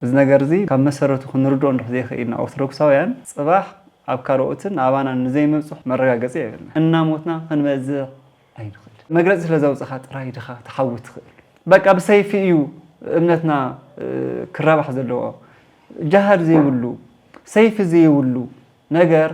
እዚ ነገር እዚ ካብ መሰረቱ ክንርድኦ እንድሕር ዘይኽኢልና ኦርቶዶክሳውያን፣ ጽባሕ ኣብ ካልኦትን ኣባናን ንዘይመብጽሑ መረጋገጺ የብልና። እናሞትና ክንበዝሕ ኣይንኽእል። መግለጺ ስለ ዘውጽኻ ጥራይ ድኻ ትሓዊ ትኽእል። በቃ ብሰይፊ እዩ እምነትና፣ እ፣ ክረባሕ ዘለዎ። ጃሃድ ዘይብሉ፣ ሰይፊ ዘይብሉ ነገር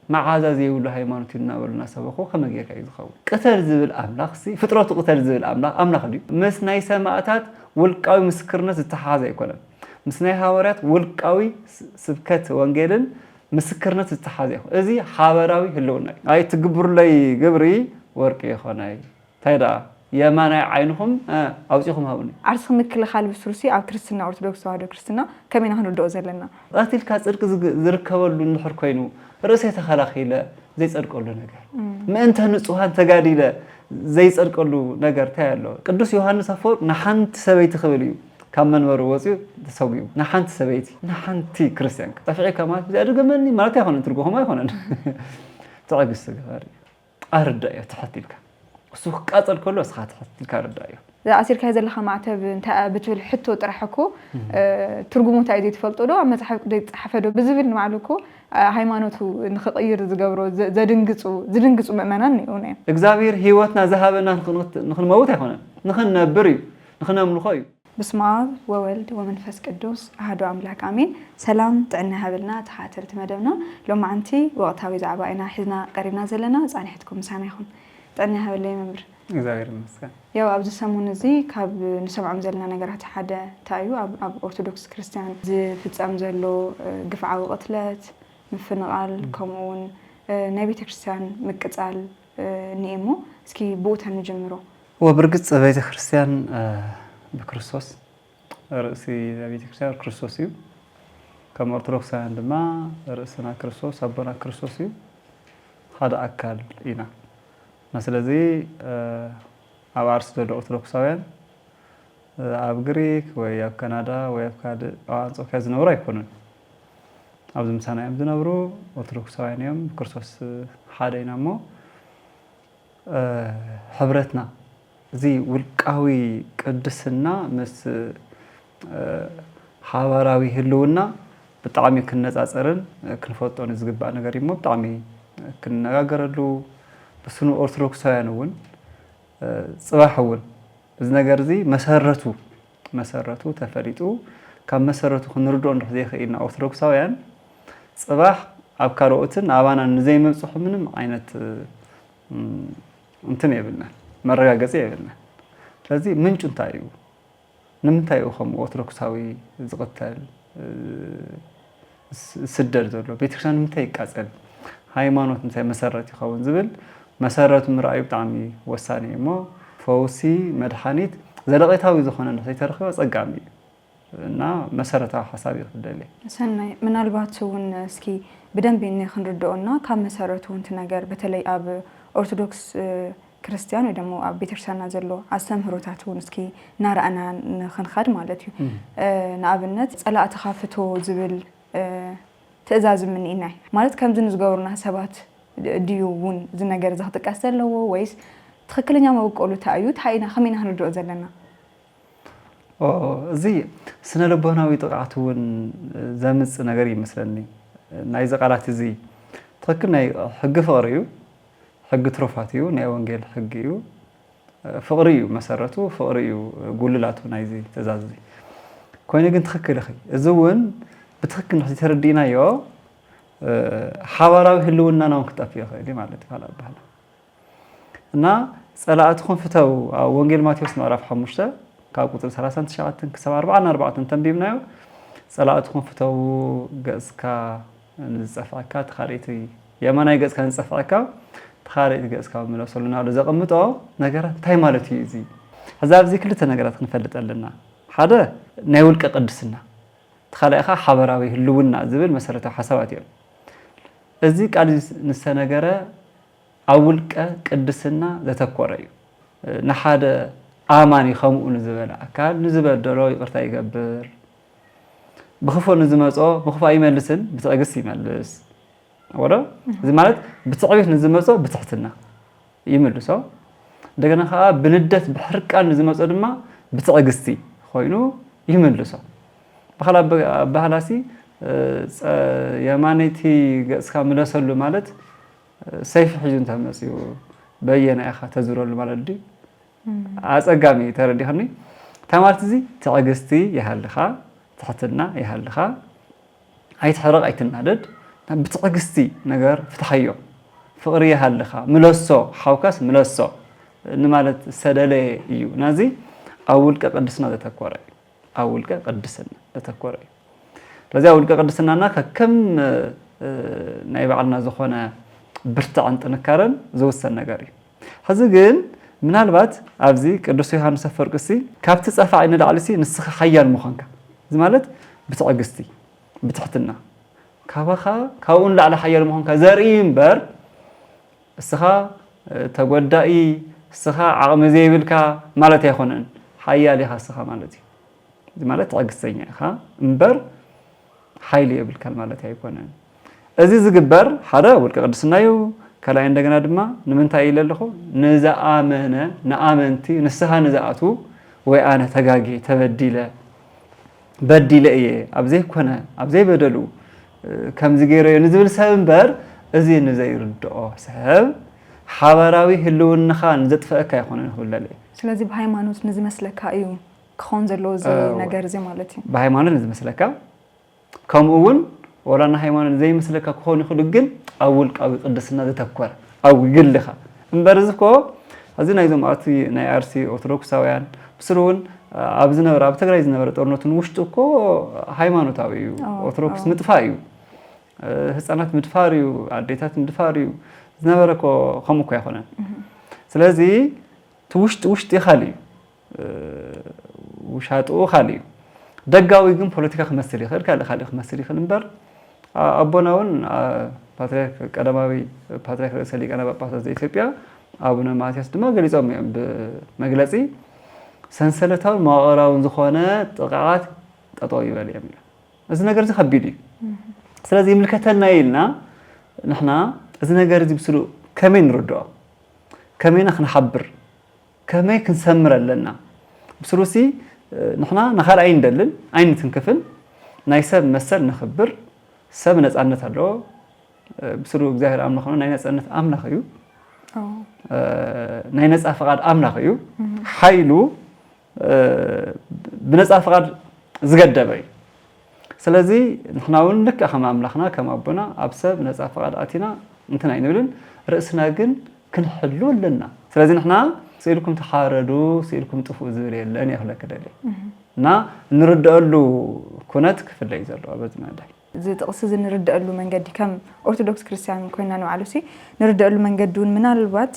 መዓዛ ዘይብሉ ሃይማኖት እዩ እናበሉ እናሰበኹ ከመይ ጌርካ እዩ ዝኸውን? ቅተል ዝብል ኣምላኽ ሲ፣ ፍጥረቱ ቅተል ዝብል ኣምላኽ፣ ኣምላኽ ድዩ? ምስ ናይ ሰማእታት ውልቃዊ ምስክርነት ዝተሓሓዘ ኣይኮነን። ምስ ናይ ሃዋርያት ውልቃዊ ስ-፣ ስብከት ወንጌልን ምስክርነት ዝተሓዘ ይኹን። እዚ ሓበራዊ ህልውና እዩ። ኣይትግብሩለይ ግብሪ ወርቂ ይኾነይ። እንታይ ደኣ የማናይ ዓይንኹም፣ እ፣ ኣውጺኹም ሃቡኒ። ዓርስኺ ምክልኻል ብስሩሲ ኣብ ክርስትና፣ ኦርቶዶክስ ተዋህዶ ክርስትና ከመይ ኢና ክንርድኦ ዘለና? ቀቲልካ ጽድቂ ዝግ-፣ ዝርከበሉ እንድሕር ኮይኑ፣ ርእሰይ ተኸላኺለ ዘይጸድቀሉ ነገር። እም። ምእንተ ንጹሃን ተጋዲለ ዘይጸድቀሉ ነገር እንታይ ኣሎ? ቅዱስ ዮሃንስ ኣፈወርቅ ንሓንቲ ሰበይቲ ክብል እዩ ካብ መንበሩ ወጺኡ ተሰጒቡ። ንሓንቲ ሰበይቲ፣ ንሓንቲ ክርስትያን። ጠፊዕካ ማለት ብዚኣ ድገመኒ ማለት ኣይኮነን፣ ትርጉሙ ኣይኮነን። ትዕግስቲ ግበር እዩ። ኣረዳእዮ ትሕት ኢልካ። እሱ ክቃጸል ከሎ እስኻ ትሕት ኢልካ ኣረዳእዮ። እዛ ኣሲርካዮ ዘለኻ ማዕተብ እንታይ እያ ብትብል ሕቶ ጥራሕ እኮ፣ እም። እ፣ ትርጉሙ እንታይ እዩ ዘይትፈልጦ ዶ? ኣብ መጽሓፍ ቅዱስ ዘይተጻሓፈ ዶ? ብዝብል ንባዕሉ እኮ፣ እ፣ ሃይማኖቱ ንኽቕይር ዝገብሮ ዘ-፣ ዘድንግጹ፣ ዝድንግጹ ምእመናን እኔዉ ነዮም። እግዚኣብሔር ህይወትና ዝሃበና ንኽንት-፣ ንኽንመውት ኣይኮነን። ንኽንነብር እዩ። ንኽነምልኾ እዩ። በስመ አብ ወወልድ ወመንፈስ ቅዱስ አሐዱ አምላክ አሜን። ሰላም ጥዕና ይሃበልና ተኸታተልቲ መደብና። ሎማዓንቲ ወቕታዊ ዛዕባ ኢና ሒዝና ቀሪብና ዘለና። ጻንሒትኩም ምሳና ይኹን። ጥዕና ይሃበለይ መምህር። እግዚኣብሔር ይመስገን። ያው ኣብዚ ሰሙን እዚ ካብ ንሰምዖም ዘለና ነገራት ሓደ እንታይ እዩ? ኣብ፣ ኣብ ኦርቶዶክስ ክርስትያን ዝፍጸም ዘሎ፣ እ፣ ግፍዓዊ ቅትለት፣ ምፍንቓል፣ እም። ከምኡ እውን፣ እ፣ ናይ ቤተ ክርስትያን ምቅጻል፣ እ፣ እኒኤ እሞ እስኪ ብኡ ተንጅምሮ። ወብርግጽ ቤተ ክርስትያን፣ እ፣ ብክርስቶስ ርእሲ ቤተ ክርስትያን ክርስቶስ እዩ። ከም ኦርቶዶክሳውያን ድማ ርእስና ክርስቶስ፣ ኣቦና ክርስቶስ እዩ። ሓደ ኣካል ኢና። እና ስለዚ፣ እ፣ ኣብ ዓርሲ ዘሎ ኦርቶዶክሳውያን፣ እ፣ ኣብ ግሪክ ወይ ኣብ ካናዳ ወይ ኣብ ካልእ ኣብ ኣንጾክያ ዝነብሩ ኣይኮኑን። ኣብዚ ምሳና እዮም ዝነብሩ፣ ኦርቶዶክሳውያን እዮም። ብክርስቶስ ሓደ ኢና እሞ፣ እ፣ ሕብረትና፣ እዚ ውልቃዊ ቅድስና ምስ፣ እ፣ ሓባራዊ ህልውና ብጣዕሚ ክነጻጸርን ክንፈልጦን ዝግባእ ነገር እዩ እሞ ብጣዕሚ ክንነጋገረሉ፣ ብስኑ ኦርቶዶክሳውያን እውን፣ እ፣ ጽባሕ እውን እዚ ነገር እዚ መሰረቱ፣ መሰረቱ ተፈሊጡ ካብ መሰረቱ ክንርድኦ እንድሕር ዘይኽኢልና ኦርቶዶክሳውያን፣ ጽባሕ ኣብ ካልኦትን ኣባናን ንዘይመብጽሑ ምንም ዓይነት፣ እም፣ እንትን የብልናን፣ መረጋገጺ የብልናን። ስለዚ ምንጩ እንታይ እዩ? ንምንታይ እዩ ከምኡ ኦርቶዶክሳዊ ዝቕተል፣ እ፣ ስ-፣ ዝስደድ ዘሎ? ቤተክርስትያን ንምንታይ ይቃጸል? ሃይማኖት ምንታይ መሰረት ይኸውን ዝብል መሰረቱ ምርኣዩ ብጣዕሚ ወሳኒ እዩ እሞ ፈውሲ፣ መድሓኒት ዘለቒታዊ ዝኾነ እንድሕር ዘይተረኺበ ኣጸጋሚ እዩ። እና መሰረታዊ ሓሳብ እዩ ክደልየ። ሰናይ፣ ምናልባት እውን እስኪ ብደንቢ እኒ ክንርድኦና ካብ መሰረቱ እውን እቲ ነገር በተለይ ኣብ ኦርቶዶክስ፣ እ፣ ክርስቲያን ወይ ደግሞ ኣብ ቤተክርስትያንና ዘሎ ኣስተምህሮታት እውን እስኪ እናረኣና ንኽንኸድ ማለት እዩ። እም። እ፣ ንኣብነት ጸላእትኻ ፍቶ ዝብል፣ እ፣ ትእዛዝ ምንኢናይ ማለት ከምዚ ንዝገበሩና ሰባት ድዩ እውን እዚ ነገር እዚ ክጥቀስ ዘለዎ ወይስ ትኽክለኛ መበቆሉ እንታይ እዩ? እንታይ ኢና፣ ከመይ ኢና ክንርድኦ ዘለና? ኦ፣ እዚ ስነ ልቦናዊ ጥቕዓት እውን ዘምጽእ ነገር ይመስለኒ። ናይዚ ቃላት እዚ ትኽክል ናይ ሕጊ ፍቕሪ እዩ። ሕጊ ትሩፋት እዩ። ናይ ወንጌል ሕጊ እዩ። ፍቕሪ እዩ መሰረቱ፣ ፍቕሪ እዩ ጉልላቱ ናይዚ ትእዛዝ እዚ። ኮይኑ ግን ትኽክል ኢኺ። እዚ እውን ብትኽክል እንድሕር ተረዲእናዮ፣ ሓባራዊ ህልውናና እውን ክጠፍእ ይኽእል እዩ ማለት እዩ፣ ካልእ ኣበሃህላ። እና ጸላእትኹም ፍተው፣ ኣብ ወንጌል ማቴዎስ ምዕራፍ ሓሙሽተ ካብ ቁጽሪ ሰላሳን ትሽዓተን ክሳብ ኣርባዓን ኣርባዕተን ተንቢብናዮ። ጸላእትኹም ፍተው፣ ገጽካ ንዝጸፍዐካ እቲ ካልኣይቲ፣ የማናይ ገጽካ ንዝጸፍዐካ እቲ ካልኣይቲ ገጽካ ምለሰሉ እናበለ ዘቐምጦ ነገራት እንታይ ማለት እዩ እዚ? ሕዚ ኣብዚ ክልተ ነገራት ክንፈልጥ ኣለና። ሓደ ናይ ውልቀ ቅድስና፣ እቲ ካልኣይ ኸኣ ሓበራዊ ህልውና ዝብል መሰረታዊ ሓሳባት እዮም። እዚ ቃል እዚ ንዝተነገረ ኣብ ውልቀ ቅድስና ዘተኮረ እዩ። ንሓደ ኣማኒ ከምኡ ንዝበለ ኣካል ንዝበደሎ ይቕርታ ይገብር። ብኽፉእ ንዝመጾ ብኽፉእ ኣይመልስን፣ ብትዕግስቲ ይመልስ። ወዶ? እዚ ማለት ብትዕቢት ንዝመጾ ብትሕትና ይምልሶ። እንደገና ኸኣ ብንደት ብሕርቃን ንዝመጾ ድማ ብትዕግስቲ ኮይኑ ይምልሶ። ብኻል ኣበሃላሲ የማነይቲ ገፅካ ምለሰሉ ማለት ሰይፊ ሒዙ እንተመፅኡ በየና ኢኻ ተዝረሉ ማለት ድዩ? ኣፀጋሚ ተረዲኽኒ። ተማልቲ እዚ ትዕግስቲ ይሃልኻ፣ ትሕትና ይሃልኻ፣ ኣይትሕረቕ ኣይትናደድ፣ ብትዕግስቲ ነገር ፍትሓዮ፣ ፍቕሪ ይሃልኻ፣ ምለሶ፣ ሓውካስ ምለሶ ንማለት ዝተደለየ እዩ። ናዚ ኣብ ውልቀ ቅድስና ዘተኮረ እዩ። ኣብ ውልቀ ቅድስና ዘተኮረ እዩ። ስለዚ ኣብ ውልቀ ቅድስናና ከከም ናይ ባዕልና ዝኾነ ብርትዐን ጥንካረን ዝውሰን ነገር እዩ። ሕዚ ግን ምናልባት ኣብዚ ቅዱስ ዮሃንስ ኣፈወርቂ ሲ ካብቲ ጸፋዒ ንላዕሊ ሲ ንስኻ ሓያል ምዃንካ፣ እዚ ማለት ብትዕግስቲ ብትሕትና ካባኻ ካብኡ ንላዕሊ ሓያል ምዃንካ ዘርኢ እምበር እስኻ ተጎዳኢ፣ እስኻ ዓቕሚ ዘይብልካ ማለት ኣይኮነን። ሓያል ኢኻ እስኻ ማለት እዩ። እዚ ማለት ትዕግስተኛ ኢኻ እምበር ሓይሊ የብልካን ማለት ኣይኮነን። እዚ ዝግበር ሓደ ውልቀ ቅድስና እዩ። ካልኣይ እንደገና ድማ ንምንታይ ኢለ ኣለኹ? ንዝኣመነ ንኣመንቲ ንስኻ ንዝኣትዉ ወይ ኣነ ተጋግየ ተበዲለ በዲለ እየ ኣብ ዘይኮነ ኣብ ዘይበደሉ ከምዚ ገይረዮ ንዝብል ሰብ እምበር እዚ ንዘይርድኦ ሰብ ሓባራዊ ህልውንኻ ንዘጥፈአካ ኣይኮነን ክብለለ እየ። ስለዚ ብሃይማኖት ንዝመስለካ እዩ ክኸውን ዘለዎ እዚ ነገር እዚ ማለት እዩ። ብሃይማኖት ንዝመስለካ ከምኡ እውን ወላ ንሃይማኖት ዘይመስለካ ክኸውን ይኽእሉ ግን ኣብ ውልቃዊ ቅድስና ዘተኮረ ኣብ ግልኻ እምበር እዚ እኮ እዚ ናይዞም ኣቲ ናይ ኣርሲ ኦርቶዶክሳውያን ብስሩ እውን ኣብ ዝነበረ ኣብ ትግራይ ዝነበረ ጦርነትን ውሽጡ እኮ ሃይማኖታዊ እዩ። ኦርቶዶክስ ምጥፋእ እዩ። ህፃናት ምድፋር እዩ። ኣዴታት ምድፋር እዩ። ዝነበረ እኮ ከምኡ እኮ ኣይኮነን። ስለዚ እቲ ውሽጢ ውሽጢ ካልእ እዩ። ውሻጥኡ ካልእ እዩ። ደጋዊ ግን ፖለቲካ ክመስል ይኽእል፣ ካልእ ካልእ ክመስል ይኽእል እምበር ኣቦና እውን ፓትሪያርክ ቀዳማዊ ፓትሪያርክ ርእሰ ሊቃነ ጳጳሳት ዘኢትዮጵያ ኣቡነ ማትያስ ድማ ገሊፆም እዮም ብመግለፂ ሰንሰለታውን መዋቕራውን ዝኾነ ጥቕዓት ጠጠው ይበል እዮም ኢሎም። እዚ ነገር እዚ ከቢድ እዩ። ስለዚ ይምልከተልና ኢልና ንሕና እዚ ነገር እዚ ብስሉ ከመይ ንርድኦ? ከመይና ክንሓብር? ከመይ ክንሰምር ኣለና? ብስሉሲ ንሕና ንኻልኣይ እንደልን ኣይንትንክፍን ናይ ሰብ መሰል ነኽብር ሰብ ነፃነት ኣለዎ። ብስሉ እግዚኣብሔር ኣምላኽ ናይ ነፃነት ኣምላኽ እዩ። ናይ ነፃ ፍቓድ ኣምላኽ እዩ። ሓይሉ ብነፃ ፍቓድ ዝገደበ እዩ። ስለዚ ንሕና እውን ልክዕ ከም ኣምላኽና ከም ኣቦና ኣብ ሰብ ነፃ ፍቓድ ኣቲና እንትን ኣይንብልን። ርእስና ግን ክንሕሉ ኣለና። ስለዚ ንሕና ስኢልኩም ተሓረዱ፣ ስኢልኩም ጥፍኡ ዝብል የለን እየ ክብለኪ ደልየ። እና እንርድአሉ ኩነት ክፍለ እዩ ዘለዎ በዚ መዳይ። እዚ ጥቕሲ እዚ ንርድአሉ መንገዲ ከም ኦርቶዶክስ ክርስትያን ኮይና ንባዕሉ ሲ ንርድአሉ መንገዲ እውን ምናልባት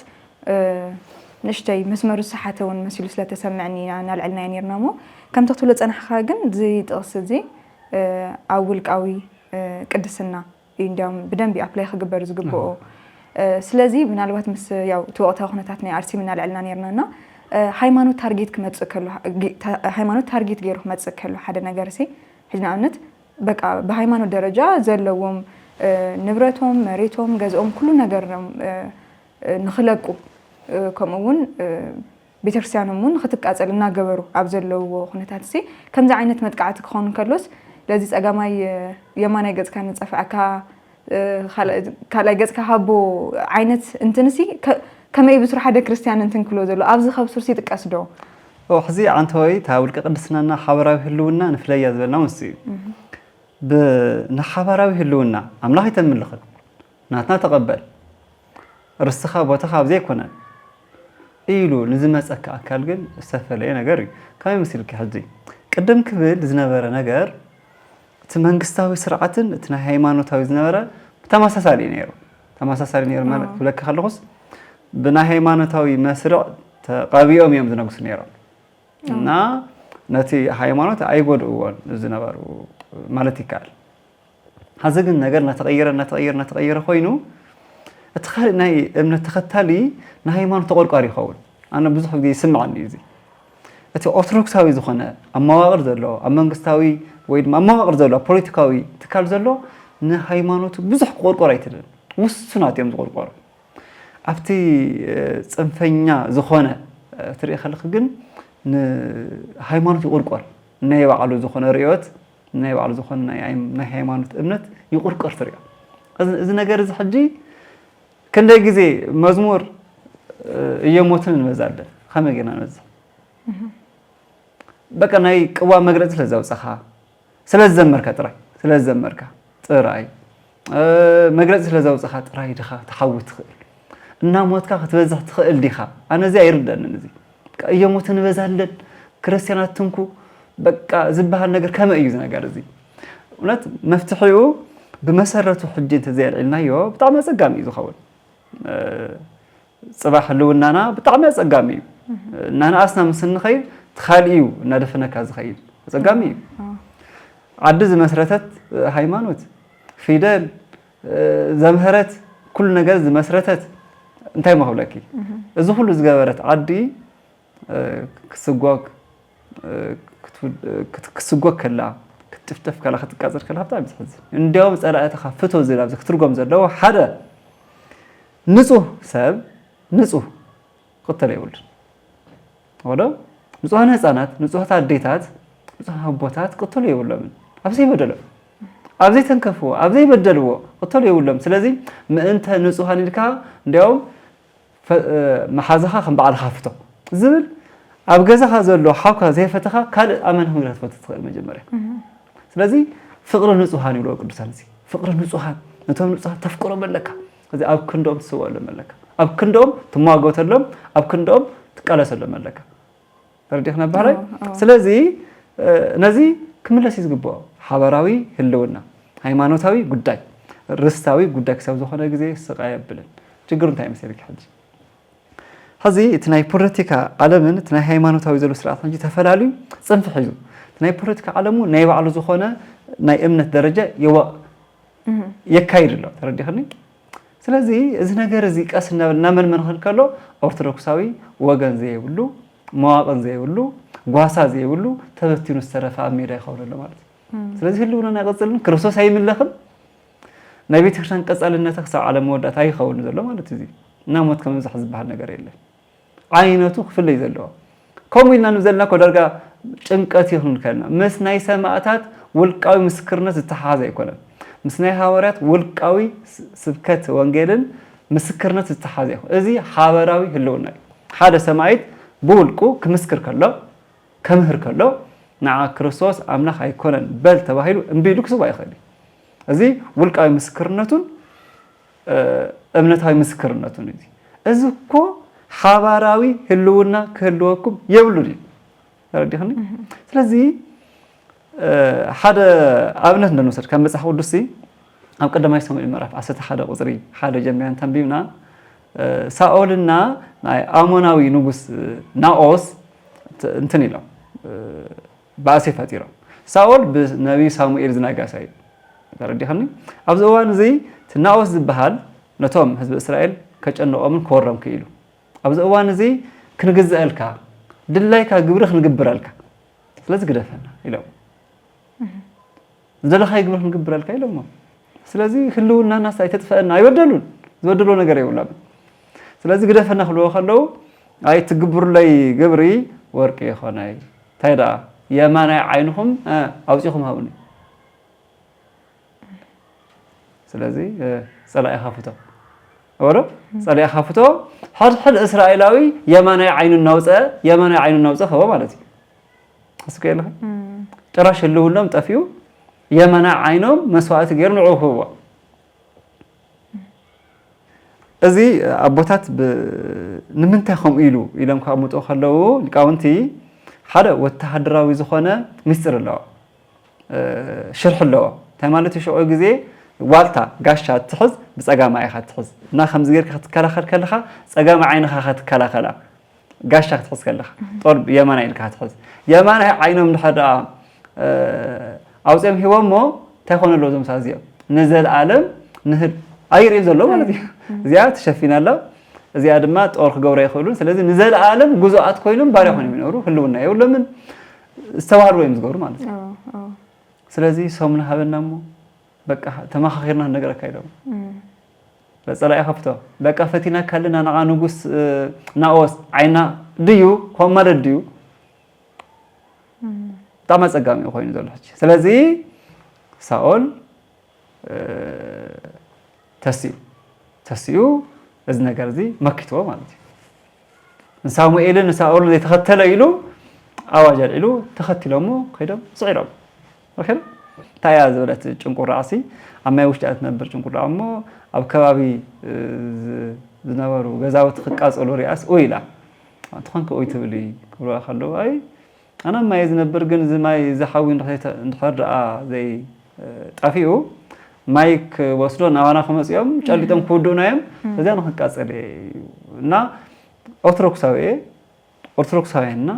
ንእሽተይ መስመሩ ዝሰሓተ እውን መሲሉ ስለተሰምዐኒ ኢና እናልዐልናዮ ነርና እሞ ከምቲ ክትብሎ ዝፀናሕኻ ግን እዚ ጥቕሲ እዚ ኣብ ውልቃዊ ቅድስና እዩ እንዲያውም ብደንቢ ኣፕላይ ክግበር ዝግብኦ ስለዚ ምናልባት ምስ ያው እቲ ወቕታዊ ኩነታት ናይ ኣርሲ ምናልዐልና ነርና እና ሃይማኖት ታርጌት ክመፅእ ከሎ ሃይማኖት ታርጌት ገይሩ ክመፅእ ከሎ ሓደ ነገር ሲ ሕዚ ንኣብነት በቃ ብሃይማኖት ደረጃ ዘለዎም ንብረቶም መሬቶም ገዝኦም ኩሉ ነገሮም ንኽለቁ ከምኡ እውን ቤተክርስትያኖም እውን ንክትቃፀል እናገበሩ ኣብ ዘለውዎ ኩነታት ሲ ከምዚ ዓይነት መጥቃዕቲ ክኸውን ከሎስ ለዚ ፀጋማይ የማናይ ገፅካ ንፀፍዐካ ካልኣይ ገፅካ ሃቦ ዓይነት እንትን ሲ ከመይ ብስሩ ሓደ ክርስትያን እንትን ክብሎ ዘሎ ኣብዚ ከብሱር ሲ ይጥቀስ ዶ? ሕዚ ዓንተወይ እታ ውልቀ ቅድስናና ሓበራዊ ህልውና ንፍለያ ዝበልና ውስ እዩ። ንሓባራዊ ህልውና ኣምላኽ ኣይተምልኽን ናትና ተቐበል ርስኻ ቦታኻ ኣብዚ ኣይኮነን ኢሉ ንዝመፀካ ኣካል ግን ዝተፈለየ ነገር እዩ። ከመይ መሲልኪ ሕዚ ቅድም ክብል ዝነበረ ነገር እቲ መንግስታዊ ስርዓትን እቲ ናይ ሃይማኖታዊ ዝነበረ ተመሳሳሊ እዩ ነይሩ። ተመሳሳሊ ነይሩ ማለት ክብለኪ ከለኹስ ብናይ ሃይማኖታዊ መስርዕ ተቐቢኦም እዮም ዝነግሱ ነይሮም እና ነቲ ሃይማኖት ኣይጎድእዎን ዝነበሩ ማለት ይከኣል። ሐዚ ግን ነገር እናተቐየረ እናተቐየረ እናተቐየረ ኮይኑ እቲ ካልእ ናይ እምነት ተኸታሊ ንሃይማኖት ተቆርቋሪ ይኸውን። ኣነ ብዙሕ ግዜ ይስምዓኒ እዩ እዚ። እቲ ኦርቶዶክሳዊ ዝኾነ ኣብ መዋቕር ዘሎ ኣብ መንግስታዊ ወይ ድማ ኣብ መዋቕር ዘሎ ኣብ ፖለቲካዊ ትካል ዘሎ ንሃይማኖቱ ብዙሕ ክቆርቆር ኣይትልን። ውሱናት እዮም ዝቆርቆሩ። ኣብቲ ፅንፈኛ ዝኾነ ትርኢ ከለኺ ግን ንሃይማኖት ይቁርቆር ናይ ባዕሉ ዝኾነ ርእዮት ናይ ባዕሉ ዝኾነ ናይ ኣይ-፣ ናይ ሃይማኖት እምነት ይቑርቆር ትሪኦ። እዚ፣ እዚ ነገር እዚ ሕጂ ክንደይ ግዜ መዝሙር፣ እ፣ እየሞትን እንበዛለን። ከመይ ጌርና ንበዝሕ? በቃ ናይ ቅዋም መግለጺ ስለ ዘውጻኻ፣ ስለ ዝዘመርካ ጥራይ፣ ስለ ዝዘመርካ ጥራይ፣ እ፣ መግለጺ ስለ ዘውጻኻ ጥራይ ዲኻ ትሓዊ ትኽእል? እናሞትካ ክትበዝሕ ትኽእል ዲኻ? ኣነ እዚ ኣይርደንን እዚ። በቃ እየሞት እንበዛለን፣ ክርስትያናት ትንኩ፣ በቃ ዝበሃል ነገር ከመይ እዩ እዚ ነገር እዚ? እውነት መፍትሒኡ ብመሰረቱ ሕጂ እንተዘየልዒልናዮ ብጣዕሚ ኣጸጋሚ እዩ ዝኸውን። እ፣ ጽባሕ ህልውናና ብጣዕሚ ኣጸጋሚ እዩ። እናነኣስና ምስ እንኸይድ እቲ ካልእ እዩ እናደፈነካ ዝኸይድ። ኣጸጋሚ እዩ። ዓዲ ዝመስረተት፣ እ፣ ሃይማኖት፣ ፊደል፣ እ፣ ዘምሀረት፣ ኩሉ ነገር ዝመስረተት እንታይ መኽብለኪ? እዚ ኩሉ ዝገበረት ዓዲ፣ እ፣ ክትስጎግ፣ እ፣ ክትውድ-፣ እ፣ ክት-፣ ክትስጎግ ከላ፣ ክትጭፍጨፍ ከላ፣ ክትቃጸል ከላ ብጣዕሚ እዩ ዘሕዝን። እንዲያውም ጸላእትኻ ፍቶ ዝብል ኣብዚ ክትርጎም ዘለዎ ሓደ ንጹህ ሰብ ንጹህ ክቕተል የብሉን። ወዶ ንጹሃት ህጻናት፣ ንጹሃት ኣዴታት፣ ንጹሃት ኣቦታት ክቕተሉ የብሎምን። ኣብ ዘይበደሎም፣ ኣብ ዘይተንከፍዎ፣ ኣብ ዘይበደልዎ ክቕተሉ የብሎም። ስለዚ ምእንተ ንጹሃን ኢልካ እንዲያውም ፈ-፣ እ፣ መሓዛኻ ከም ባዕልኻ ፍቶ ዝብል ኣብ ገዛኻ ዘሎ ሓውካ ዘይፈተኻ ካልእ ኣማኒ ክመግራ ትፈቱ ትኽእል መጀመርያ። ስለዚ ፍቕሪ ንጹሃን ይብልዎ ቅዱሳን። እዚ ፍቕሪ ንጹሃን፣ ነቶም ንጹሃን ተፍቅሮም ኣለካ። እዚ ኣብ ክንዶም ትስወኣሎም ኣለካ። ኣብ ክንዶም ትሟገተሎም፣ ኣብ ክንዶም ትቃለሰሎም ኣለካ። ተረዲእኽና ባህራይ? ኣዎ፣ ኣዎ። ስለዚ፣ እ፣ ነዚ ክምለስ እዩ ዝግብኦ። ሓበራዊ ህልውና፣ ሃይማኖታዊ ጉዳይ፣ ርስታዊ ጉዳይ ክሳብ ዝኾነ ግዜ ስቕ ኣየብልን። ችግሩ እንታይ መሰልኪ ሕጂ? ሕዚ እቲ ናይ ፖለቲካ ዓለምን እቲ ናይ ሃይማኖታዊ ዘሎ ስርዓት ሕጂ ተፈላልዩ ጽንፊ ሒዙ። እቲ ናይ ፖለቲካ ዓለሙ ናይ ባዕሉ ዝኾነ ናይ እምነት ደረጃ የዋ-፣ እህ። የካይድ ኣሎ። ተረዲኽኒ? ስለዚ እዚ ነገር እዚ ቀስ እናበለ እናመንመነ ክብል ከሎ ኦርቶዶክሳዊ ወገን ዘይብሉ፣ መዋቕን ዘይብሉ፣ ጓሳ ዘይብሉ ተበቲኑ ዝተረፈ ኣብ ሜዳ ይኸውን ኣሎ ማለት እዩ። እም። ስለዚ ህልውናና ኣይቕጽልን፣ ክርስቶስ ኣይምለኽን፣ ናይ ቤተክርስትያን ቀጻልነታ ክሳብ ዓለም መወዳእታ ኣይኸውን ዘሎ ማለት እዩ። እዚ እና ሞት ከምብዛሕ ዝበሃል ነገር የለን። ዓይነቱ ክፍለይ ዘለዎ። ከምኡ ኢልና ንብዘልና እኮ ዳርጋ ጭንቀት ይኹን ከልና ምስ ናይ ሰማእታት ውልቃዊ ምስክርነት ዝተሓሓዝ ኣይኮነን። ምስ ናይ ሃዋርያት ውልቃዊ ስ-፣ ስብከት ወንጌልን ምስክርነት ዝተሓሓዝ ኣይኮነን። እዚ ሓበራዊ ህልውና እዩ። ሓደ ሰማዒት ብውልቁ ክምስክር ከሎ፣ ከምህር ከሎ፣ ንዓ ክርስቶስ ኣምላኽ ኣይኮነን በል ተባሂሉ እምቢ ኢሉ ክስዋእ ይኽእል እዩ። እዚ ውልቃዊ ምስክርነቱን፣ እ፣ እምነታዊ ምስክርነቱን እዩ። እዚ እኮ ሓባራዊ ህልውና ክህልወኩም የብሉን እዩ። ተረዲኽኒ? እህ። ስለዚ፣ እ፣ ሓደ ኣብነት እንድንወስድ ካብ መጽሓፍ ቅዱስ፣ ኣብ ቀዳማይ ሳሙኤል ምዕራፍ ዓሰርተ ሓደ ቁጽሪ ሓደ ጀሚርና እንተንቢብና፣ እ፣ ሳኦልና ናይ ኣሞናዊ ንጉስ ናኦስ ት-፣ እንትን ኢሎም፣ እ፣ ባእሲ ፈጢሮም። ሳኦል ብነቢይ ሳሙኤል ዝነገሰ እዩ። ተረዲኽኒ? ኣብዚ እዋን እዚ እቲ ናኦስ ዝበሃል ነቶም ህዝቢ እስራኤል ከጨንቖምን ክወሮም ክኢሉ። ኣብዚ እዋን እዚ ክንግዘአልካ፣ ድላይካ ግብሪ ክንግብረልካ፣ ስለዚ ግደፈና ኢሎም። ዝደለኻዮ ግብሪ ክንግብረልካ ኢሎሞ። ስለዚ ህልውናናስ ኣይተጥፈአና፣ ኣይበደሉን፣ ዝበደልዎ ነገር የብሎም። ስለዚ ግደፈና ክብልዎ ከለዉ፣ ኣይ ትግብሩለይ ግብሪ ወርቂ ይኾነይ፣ እንታይ ደኣ የማናይ ዓይንኹም፣ እ፣ ኣውጺኹም ሃቡኒ። ስለዚ፣ እ፣ ጸላኢኻ ፍቶ። እወ ዶ? ጸላኢኻ ፍቶ። ሕድሕድ እስራኤላዊ የማናይ ዓይኑ እናውጸ፣ የማናይ ዓይኑ እናውጸ ከቦ ማለት እዩ። እስከ የለኸ? እም። ጭራሽ ህልውኖም ጠፊኡ፣ የማናይ ዓይኖም መስዋእቲ ገይሩ ንዕኡ ክህብዎ። እዚ ኣቦታት ብ-፣ ንምንታይ ከምኡ ኢሉ ኢሎም ከቐምጡ ከለዉ ሊቃውንቲ ሓደ ወተሃደራዊ ዝኾነ ምስጢር ኣለዎ። እ፣ ሽርሒ ኣለዎ። እንታይ ማለት እዩ? ሽዑ ግዜ ዋልታ፣ ጋሻ እትሕዝ ብጸጋማይ ኢኻ እትሕዝ። እና ከምዚ ጌርካ ክትከላኸል ከለኻ ጸጋማይ ዓይንኻ ኢኻ ትከላኸላ። ጋሻ ክትሕዝ ከለኻ፣ እህ። ጦር የማናይ ኢልካ ክትሕዝ። የማናይ ዓይኖም እንድሕር ደኣ፣ እ፣ ኣውጺኦም ሂቦሞ፣ እንታይ ኮነ ኣለዎ እዞም ሰባት እዚኦም? ንዘለኣለም ንህድ-፣ ኣይርእዩ ዘሎ ማለት እዩ። እህ። እዚኣ ተሸፊና ኣላ። እዚኣ ድማ ጦር ክገብሩ ኣይኽእሉን። ስለዚ ንዘለኣለም ግዙኣት ኮይኖም ባርያ ኮይኖም ይነብሩ፣ ህልውና የብሎምን። ዝተባህልዎ እዮም ዝገብሩ ማለት እዩ። ኣዎ፣ ኣዎ። ስለዚ ሰሙን ሃበና እሞ በቃ ተመኻኺርና ንነገረካ ኢሎም። እም። በጸላኢ ከፍቶ። በቃ ፈቲናካ ኣለና ንዓ ንጉስ፣ እ፣ ናኦስ ዓይና ድዩ? ከም ማለት ድዩ? እም። ብጣዕሚ ኣጸጋሚ እዩ ኮይኑ ዘሎ ሕጂ። ስለዚ ሳኦል፣ እ፣ ተሲኡ፣ ተሲኡ እዚ ነገር እዚ መኪትዎ ማለት እዩ። ንሳሙኤልን ንሳኦልን ዘይተኸተለ ኢሉ ኣዋጅ ኣልዒሉ፣ ተኸቲሎሞ ከይዶም ስዒሮም። ኦኬ? እንታይ እያ ዝበለት ጭንቁራዕሲ? ኣብ ማይ ውሽጢ እያ ትነብር ጭንቁራዕ እሞ፣ ኣብ ከባቢ፣ እ፣ ዝ-፣ ዝነበሩ ገዛውቲ ክቃጸሉ ሪኣስ፣ ኡይ ኢላ። "ኣንተ ኾንክ ኡይ ትብሊ?" ክብልዋ ከለዉ፣ "ኣይ፣ ኣነ ኣብ ማይ ዝነብር፣ ግን እዚ ማይ፣ እዚ ሓዊ እንድሕር ዘይተ-፣ እንድሕር ደኣ ዘይ-፣ እ፣ ጠፊኡ፣ ማይ ክወስዶ ናባና ክመጽኦም ጨሊጦም ክውድኡና እዮም፣ እዚኣ ንክቃጸል እየ" እዩ። እና ኦርቶዶክሳዊ እየ፣ ኦርቶዶክሳውያንና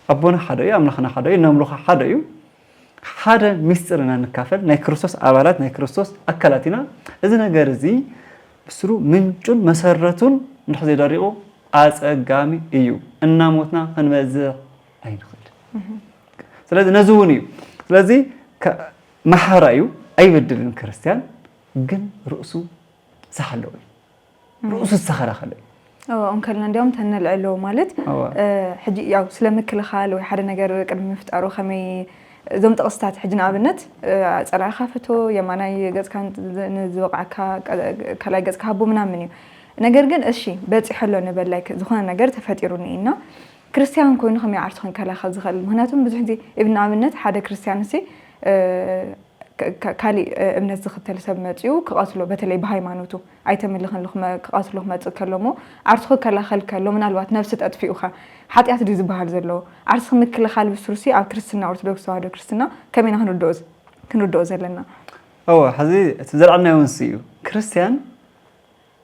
ኣቦና ሓደ እዩ፣ ኣምላኽና ሓደ እዩ፣ ነምልኾ ሓደ እዩ። ሓደ ሚስጥር ኢና ንካፈል፣ ናይ ክርስቶስ ኣባላት፣ ናይ ክርስቶስ ኣካላት ኢና። እዚ ነገር እዚ ብስሩ ምንጩን መሰረቱን እንድሕር ዘይደሪቑ ኣጸጋሚ እዩ። እናሞትና ክንበዝሕ ኣይንኽእል። ስለዚ ነዚ እውን እዩ። ስለዚ ከ-፣ መሓራ እዩ፣ ኣይበድልን ክርስትያን፣ ግን ርእሱ ዝሓለወ እዩ። ርእሱ ዝተኸላኸለ እዩ። እዎ፣ እንከልና እንዲያውም ተነልዕሎ ማለት፣ እዎ። እ፣ ሕጂ ያው ስለ ምክልኻል ወይ ሓደ ነገር ቅድሚ ምፍጣሩ ከመይ እዞም ጥቕስታት ሕጂ ንኣብነት፣ እ፣ ጸላኢኻ ፍቶ፣ የማናይ ገጽካ ን-፣ ን-፣ ንዝወቕዓካ ቀ-፣ ካልኣይ ገጽካ ሃቦ ምናምን እዩ። ነገር ግን እሺ፣ በጺሐ ኣሎ ንበል፣ ላይክ፣ ዝኾነ ነገር ተፈጢሩ እኒኤና፣ ክርስትያን ኮይኑ ከመይ ዓርሱ ክንከላኸል ዝኽእል? ምኽንያቱም ብዙሕ ግዜ ኢቭን ንኣብነት ሓደ ክርስትያን እሲ፣ እ፣ ካ-፣ ካ-፣ ካሊእ፣ እ፣ እምነት ዝኽተል ሰብ መጺኡ ክቐትሎ፣ በተለይ ብሃይማኖቱ ኣይተምልኽን ኢሉ ክመ-፣ ክቐትሎ ክመጽእ ከሎ እሞ፣ ዓርሱ ክከላኸል ከሎ፣ ምናልባት ነብሲ ጠጥፊኡኸ ሓጢኣት ድዩ ዝበሃል ዘሎ? ዓርሱ ምክልኻል ብስሩሲ ኣብ ክርስትና፣ ኦርቶዶክስ ተዋህዶ ክርስትና ከመይ ኢና ክንርድኦ ዝ-፣ ክንርድኦ ዘለና? እወ፣ ሕዚ እቲ ዘልዓልናዮ እውን እሱ እዩ። ክርስትያን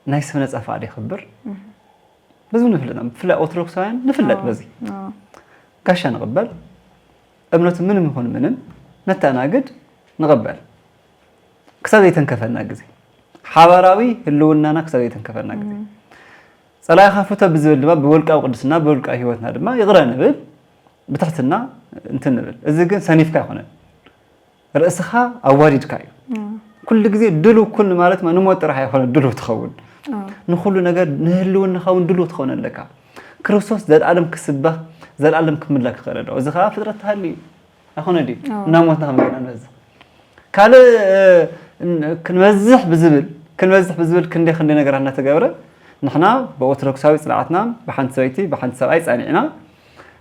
ናይ ሰብ ነጻ ፍቓድ የኽብር። እህ። በዚ ንፍለጥ ኢና። ብፍላይ ኦርቶዶክሳውያን ንፍለጥ ኣዎ፣ በዚ። ኣዎ። ጋሻ ንቕበል። እምነቱ ምንም ይኹን ምንም ነተኣናግድ፣ ንቕበል። ክሳብ ዘይተንከፈና ግዜ። ሓባራዊ ህልውናና ክሳብ ዘይተንከፈና ግዜ። እም። ጸላኢኻ ፍቶ ብዝብል ድማ ብውልቃዊ ቅድስና፣ ብውልቃዊ ህይወትና ድማ ይቕረ ንብል፣ ብትሕትና እንትን ንብል። እዚ ግን ሰኒፍካ ኣይኮነን። ርእስኻ ኣዋሪድካ እዩ። እም። ኩሉ ግዜ ድሉው ኩን ማለት ማ ንሞት ጥራሕ ኣይኮነን ድሉው ትኸውን። እም። ንኹሉ ነገር ንህልውናኻ እውን ድሉው ትኸውን ኣለካ። ክርስቶስ ዘልኣለም ክስበኽ፣ ዘልኣለም ክምለክ ይኽእል ኣሎ። እዚ ኸኣ ፍጥረት ተሃልዩ እዩ። ኣይኮነ ድዩ? ኣዎ። እናሞትና ከመይ ጌርና ንበዝሕ? ካልእ፣ እ፣ ን-፣ ክንበዝሕ ብዝብል፣ ክንበዝሕ ብዝብል ክንደይ ክንደይ ነገራት እናተገብረ፣ ንሕና ብኦርቶዶክሳዊ ጽንዓትና፣ ብሓንቲ ሰበይቲ፣ ብሓንቲ ሰብኣይ ጸኒዕና፣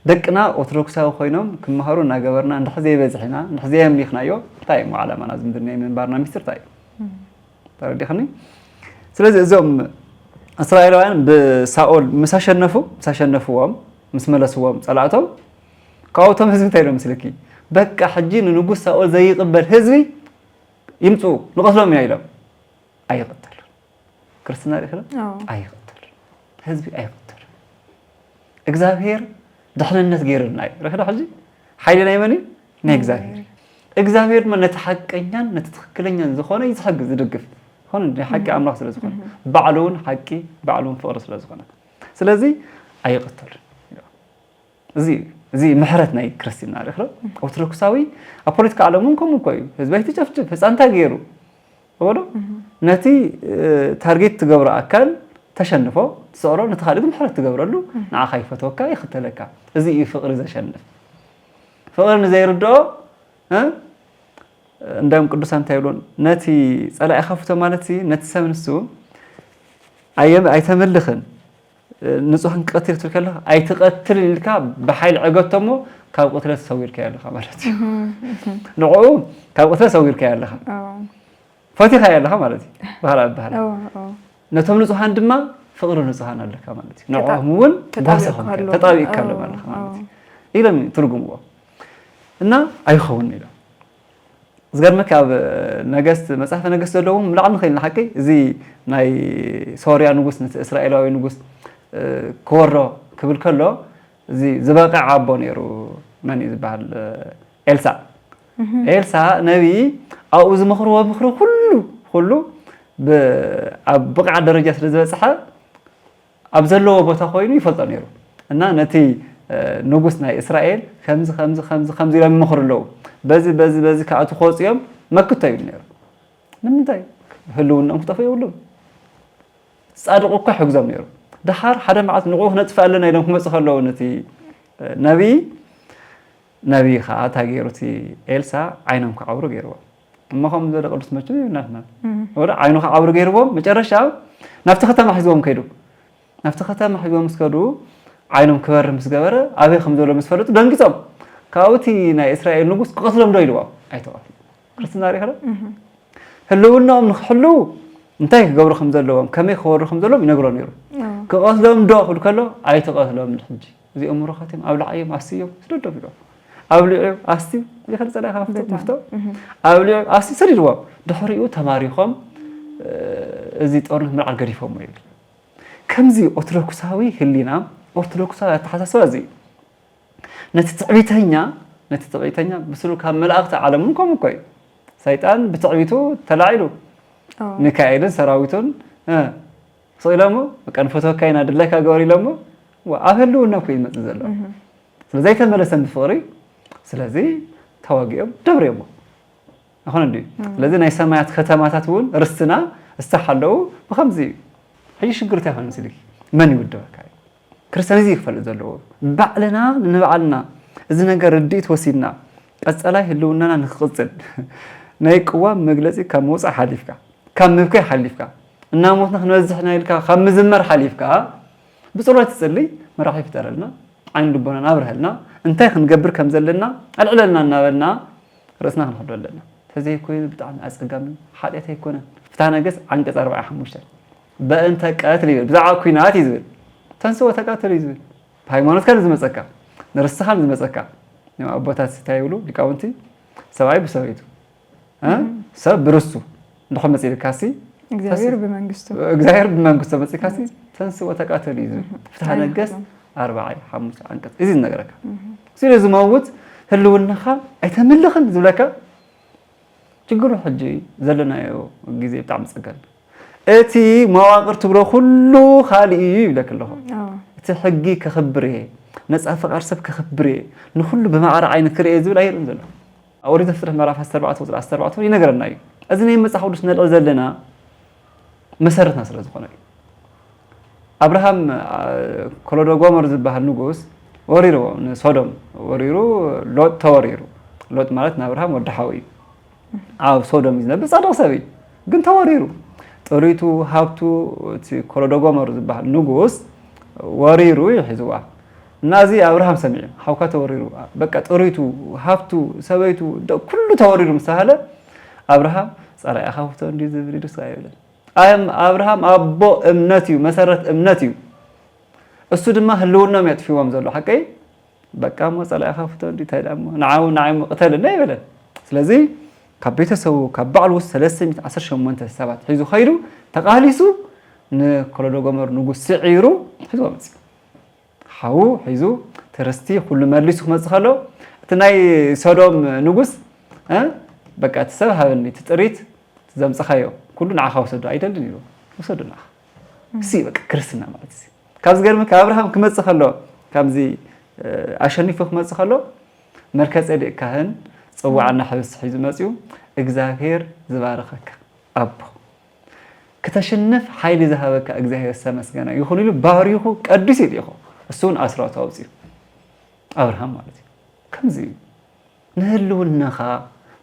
ደቅና ኦርቶዶክሳዊ ኮይኖም ክመሃሩ እናገበርና፣ እንድሕር ዘይበዝሕ ኢና፣ እንድሕር ዘየምሊኽናዮ፣ እንታይ እዩ ዓላማና? ዝምድና ምንባርና ሚስጥር እንታይ እዩ? እም። ተረዲኽኒ? ስለዚ እዞም እስራኤላውያን ብሳኦል ምስ ኣሸነፉ፣ ምስ ኣሸነፍዎም፣ ምስ መለስዎም ጸላእቶም፣ ካብኡ እቶም ህዝቢ እንታይ ኢሎም መስለኪ? "በቃ ሕጂ ንንጉስ ሳኦል ዘይቕበል ህዝቢ ይምጽኡ፣ ንቐትሎም ኢና" ኢሎም። ኣይቕተሉን። ክርስትና ርኢኽና? ኣዎ። ኣይቕተሉን። ህዝቢ ኣይቕተሉን። እግዚኣብሔር ድሕንነት ገይሩልና እዩ። ርኢኽዶ ሕጂ? ሓይሊ ናይ መን እዩ? ናይ እግዚኣብሔር እዩ። እግዚኣብሔር ድማ ነቲ ሓቀኛን ነቲ ትኽክለኛን ዝኾነ እዩ ዝሕግዝ፣ ዝድግፍ። ዝኾነ ናይ ሓቂ ኣምላኽ ስለ ዝኾነ። እህ። ባዕሉ እውን ሓቂ፣ ባዕሉ እውን ፍቕሪ ስለ ዝኾነ። ስለዚ ኣይቕተሉን። እዚ፣ እዚ ምሕረት ናይ ክርስትና ርኢኽዶ? ኦርቶዶክሳዊ ኣብ ፖለቲካ ዓለም እውን ከምኡ እኮ እዩ። ህዝቢ ኣይትጨፍጭፍ፣ ህፃንታ ገይሩ። እወ ዶ? እህ። ነቲ፣ እ፣ ታርጌት ትገብሮ ኣካል ተሸንፎ፣ ትስዕሮ፣ ነቲ ካልእ ግን ምሕረት ትገብረሉ፣ እህ። ንዓኻ ይፈትወካ፣ ይኽተለካ። እዚ እዩ ፍቕሪ ዘሸንፍ። ፍቕሪ ንዘይርድኦ፣ እ? እንዳውም ቅዱሳን እንታይ ይብሉን? ነቲ ጸላኢኻ ፍቶ ማለት ሲ፣ ነቲ ሰብ ንሱ ኣየም-፣ ኣይተምልኽን፣ ንጹሃን ክቐትል ክትብል ከለኻ፣ ኣይትቐትልን ኢልካ ብሓይሊ ዕገቶ እሞ፣ ካብ ቅትለት ሰዊርካዮ ኣለኻ ማለት እዩ። እህ፣ እህ። ንዕኡ ካብ ቅትለት ሰዊርካዮ ኣለኻ። ኣዎ። ፈቲኻዮ ኣለኻ ማለት እዩ። ብኻልእ ኣበሃህላ። ኣዎ፣ ኣዎ። ነቶም ንጹሃን ድማ ፍቕሪ ንጹሃን ኣለካ ማለት እዩ። ተጣ-፣ ንዕኦም እውን ጓሳ ተጣቢቕካ ኾንካ፣ ኣሎ። ተጣቢቕካ ኣሎ ኣዎ፣ ኣለኻ ማለት ኣዎ። እዩ። ኢሎም ትርጉምዎ። እና ኣይኸውን ኢሎም። ዝገርመካ ኣብ ነገስት፣ መጽሓፈ ነገስት ዘለዎም ላዕሊ ንኸይድ ንሓቂ፣ እዚ ናይ ሶርያ ንጉስ ነቲ እስራኤላዊ ንጉስ፣ እ፣ ክወሮ ክብል ከሎ፣ እዚ ዝበቕዕ ኣቦ ነይሩ፣ መን እዩ ዝበሃል? እ፣ ኤልሳዕ። እህ። ኤልሳዕ ነቢይ ኣብኡ ዝመኽርዎ ምኽሪ ኩሉ፣ ኩሉ ብ-፣ ኣብ ብቕዓት ደረጃ ስለ ዝበጽሐ፣ ኣብ ዘለዎ ቦታ ኮይኑ ይፈልጦ ነይሩ። እና ነቲ፣ እ፣ ንጉስ ናይ እስራኤል ከምዚ፣ ከምዚ፣ ከምዚ፣ ከምዚ ኢሎም ይመኽሩ ኣለዉ። በዚ፣ በዚ፣ በዚ ክኣትዉ ክወጹ እዮም፣ መክቶ ይብል ነይሩ። ንምንታይ? ህልውናኦም ክጠፍኡ የብሉን። ጻድቕ እኮ ይሕግዞም ነይሩ። ደሓር ሓደ መዓልቲ ንዕኡ ክነጥፍእ ኣለና ኢሎም ክመጹ ከለዉ ነቲ፣ እ፣ ነቢይ ነቢይ ከዓ እንታይ ገይሩ? እቲ ኤልሳ ዓይኖም ክዓብሩ ገይርዎም። እሞ ከምኡ ዝበለ ቅዱስ መቸም የብልናን። ወደ ዓይኑ ክዓብሩ ገይርዎም፣ መጨረሻ ናብቲ ከተማ ሒዝዎም ከይዱ። ናብቲ ከተማ ሒዝዎም ምስ ከዱ፣ ዓይኖም ክበርህ ምስ ገበረ፣ ኣበይ ከም ዘሎ ምስ ፈለጡ ደንጊጾም። ካብኡ እቲ ናይ እስራኤል ንጉስ ክቐትሎም ዶ ኢልዎም? ኣይተቐትሉ። ክርስትና ሪኢኻ ዶ? ህልውናኦም ንክሕልው እንታይ ክገብሩ ከም ዘለዎም፣ ከመይ ክወሩ ከም ዘለዎም ይነግሮ ነይሩ። ክቐትሎም ዶ ክብል ከሎ፣ ኣይትቐትሎም ንሕጂ። እዚኦም ምሩኻት እዮም፣ ኣብልዓዮም፣ ኣስትዮም፣ ስደዶም ኢሎም። ኣብሊዑ፣ ኣስትዩ፣ ይኸል ጸላኢኻ መፍቶ፣ በጣም። መፍቶ። ኣብሊዑ፣ ኣስትዩ፣ ሰዲድዎም። ድሕሪኡ ተማሪኾም፣ እ፣ እዚ ጦርነት ምልዓል ገዲፎምዎ ይብል። ከምዚ ኦርቶዶክሳዊ ህሊና፣ ኦርቶዶክሳዊ ኣተሓሳስባ እዚ እዩ። ነቲ ትዕቢተኛ፣ ነቲ ትዕቢተኛ፣ ብስሩ ካብ መላእኽቲ ዓለም እውን ከምኡ እኮ እዩ። ሰይጣን ብትዕቢቱ ተላዒሉ፣ ኣዎ። ሚካኤልን ሰራዊቱን፣ እ፣ ስቕ ኢሎሞ፣ በቃ ንፈትወካ ኢና፣ ድላይካ ግበር ኢሎሞ፣ ዋ፣ ኣብ ህልውና እኮ እዩ ዝመጽእ ዘሎ። እህ። ስለ ዘይተመለሰን ብፍቕሪ፣ ስለዚ ተዋጊኦም ደብርዮሞ። ኣይኮነን ድዩ? እም። ስለዚ ናይ ሰማያት ከተማታት እውን ርስትና ዝተሓለዉ ብኸምዚ እዩ። ሕጂ ሽግር እንታይ ይኾን መሲልኪ? መን ይውድበካ እዩ? ክርስቲያን እዚ ክፈልጥ ዘለዎ። ባዕልና ንባዕልና እዚ ነገር ርድኢት ወሲድና ቀጸላይ ህልውናና ንክቕጽል ናይ ቅዋም መግለጺ ካብ ምውጻእ ሓሊፍካ፣ ካብ ምብካይ ሓሊፍካ፣ እናሞትና ክንበዝሕ ኢና ኢልካ ካብ ምዝመር ሓሊፍካ ብጸሎት ትጽሊ፣ መራሒ ፍጠረልና፣ ዓይኒ ልቦናና ኣብርሀልና፣ እንታይ ክንገብር ከም ዘለና ኣልዕለልና እናበልና ርእስና ክንሕዶ ኣለና። ተዘይኮይኑ ብጣዕሚ ኣጸጋሚ ሓጢኣት ኣይኮነን። ፍትሐ ነገስት ዓንቀጽ ኣርባዓ ሓሙሽተ በእንተ ቀትል ይብል፣ ብዛዕባ ኲናት እዩ ዝብል። ተንስኦ ተቃተሉ እዩ ዝብል። ብሃይማኖትካ ንዝመጸካ፣ ንርስትኻ ንዝመጸካ። እዮም ኣቦታት እንታይ ይብሉ ሊቃውንቲ? ሰብኣይ ብሰበይቱ፣ እ? እም። ሰብ ብርስቱ እንድሕር መጺእልካሲ፣ እግዚኣብሔር ተስ-፣ ብመንግስቱ። እግዚኣብሔር ብመንግስቱ መጺእካሲ፣ ተንስኦ ተቃተሉ እዩ ዝብል። እም። ፍትሐ ነገስት ኣይኮነን። ኣርባዓ ሓሙሽተ ዓንቀጽ። እዚ ዝነገረካ። እም። ስለ ዝመውት ህልውናኻ ኣይተምልኽን ዝብለካ ችግሩ ሕጂ ዘለናዮ ግዜ ብጣዕሚ ጸገም። እቲ መዋቕር ትብሎ ኩሉ ካልእ እዩ ይብለክ ኣለኹ። ኣዎ። እቲ ሕጊ ከኽብር እየ፣ ነጻ ፍቓድ ሰብ ከኽብር እየ፣ ንኹሉ ብማዕረ ዓይኒ ክርእየ ዝብል ኣይርእን ዘሎ። ኣብ ኦሪት ዘፍጥረት ምዕራፍ ዓሰርተ ኣርባዕተ ቁጽሪ ዓሰርተ ኣርባዕተ እውን ይነግረና እዩ። እዚ ናይ መጽሓፍ ቅዱስ ንርኢ ዘለና መሰረትና ስለ ዝኾነ እዩ። ኣብርሃም፣ አ፣ ኮሎዶ ጎመር ዝበሃል ንጉስ ወሪርዎ፣ ንሶዶም ወሪሩ፣ ሎጥ ተወሪሩ። ሎጥ ማለት ንኣብርሃም ወዲ ሓው እዩ። ኣብ ሶዶም እዩ ዝነብር፣ ጻድቕ ሰብ እዩ። ግን ተወሪሩ። ጥሪቱ፣ ሃብቱ፣ እቲ ኮሎዶ ጎመር ዝበሃል ንጉስ ወሪሩ እዩ ሒዝዋ። እና እዚ ኣብርሃም ሰሚዑ፣ ሓውካ ተወሪሩ፣ በቃ ጥሪቱ፣ ሃብቱ፣ ሰበይቱ፣ ደ-፣ ኩሉ ተወሪሩ ምስ ተባሃለ፣ ኣብርሃም ጸላኢኻ ፍቶ እንድዩ ዝብል ኢሉ ስቕ ኣይብልን። ኣም-፣ ኣብርሃም ኣቦ እምነት እዩ፣ መሰረት እምነት እዩ። እሱ ድማ ህልውናኦም የጥፊዎም ዘሎ፣ ሓቀይ? በቃ እሞ ጸላኢኻ ፍቶ እንዲ እንታይ ደኣ እሞ፣ ንዓው ንዓይ እሞ ቅተልና ኣይበለን። ስለዚ ካብ ቤተሰቡ፣ ካብ ባዕሉ ሰለስተ ሚእቲ ዓሰርተ ሸሞንተ ሰባት ሒዙ ኸይዱ፣ ተቓሊሱ፣ ንኮሎዶ ጎመር ንጉስ ስዒሩ ሒዝዎ መጽዩ። ሓዉ ሒዙ፣ እቲ ርስቲ ኩሉ መሊሱ ክመጽእ ከሎ፣ እቲ ናይ ሶዶም ንጉስ፣ እ፣ በቃ እቲ ሰብ ሃበኒ፣ እቲ ጥሪት፣ እቲ ዘምጽኻዮ፣ ኩሉ ንዓኻ ውሰዶ፣ ኣይደልን ኢሉ። ውሰዶ ንዓኻ። እም። እሲ በቃ ክርስትና ማለት እዚ። ካብ ዝገርመካ ኣብርሃም ክመጽእ ከሎ፣ ካብዚ፣ እ፣ ኣሸኒፉ ክመጽእ ከሎ፣ መልከጼዴቅ ካህን ጽዋዕና ሕብስቲ ሒዙ መጺኡ፣ "እግዚኣብሔር ዝባርኸካ ኣቦ፣ ክተሽንፍ ሓይሊ ዝሃበካ እግዚኣብሔር ዝተመስገነ ይኹን" ኢሉ ባሪኹ ቀዲሱ እዩ ልኢኹ። እሱ እውን ኣስራቱ ኣውጺኡ። ኣብርሃም ማለት እዩ። ከምዚ እዩ። ንህልውናኻ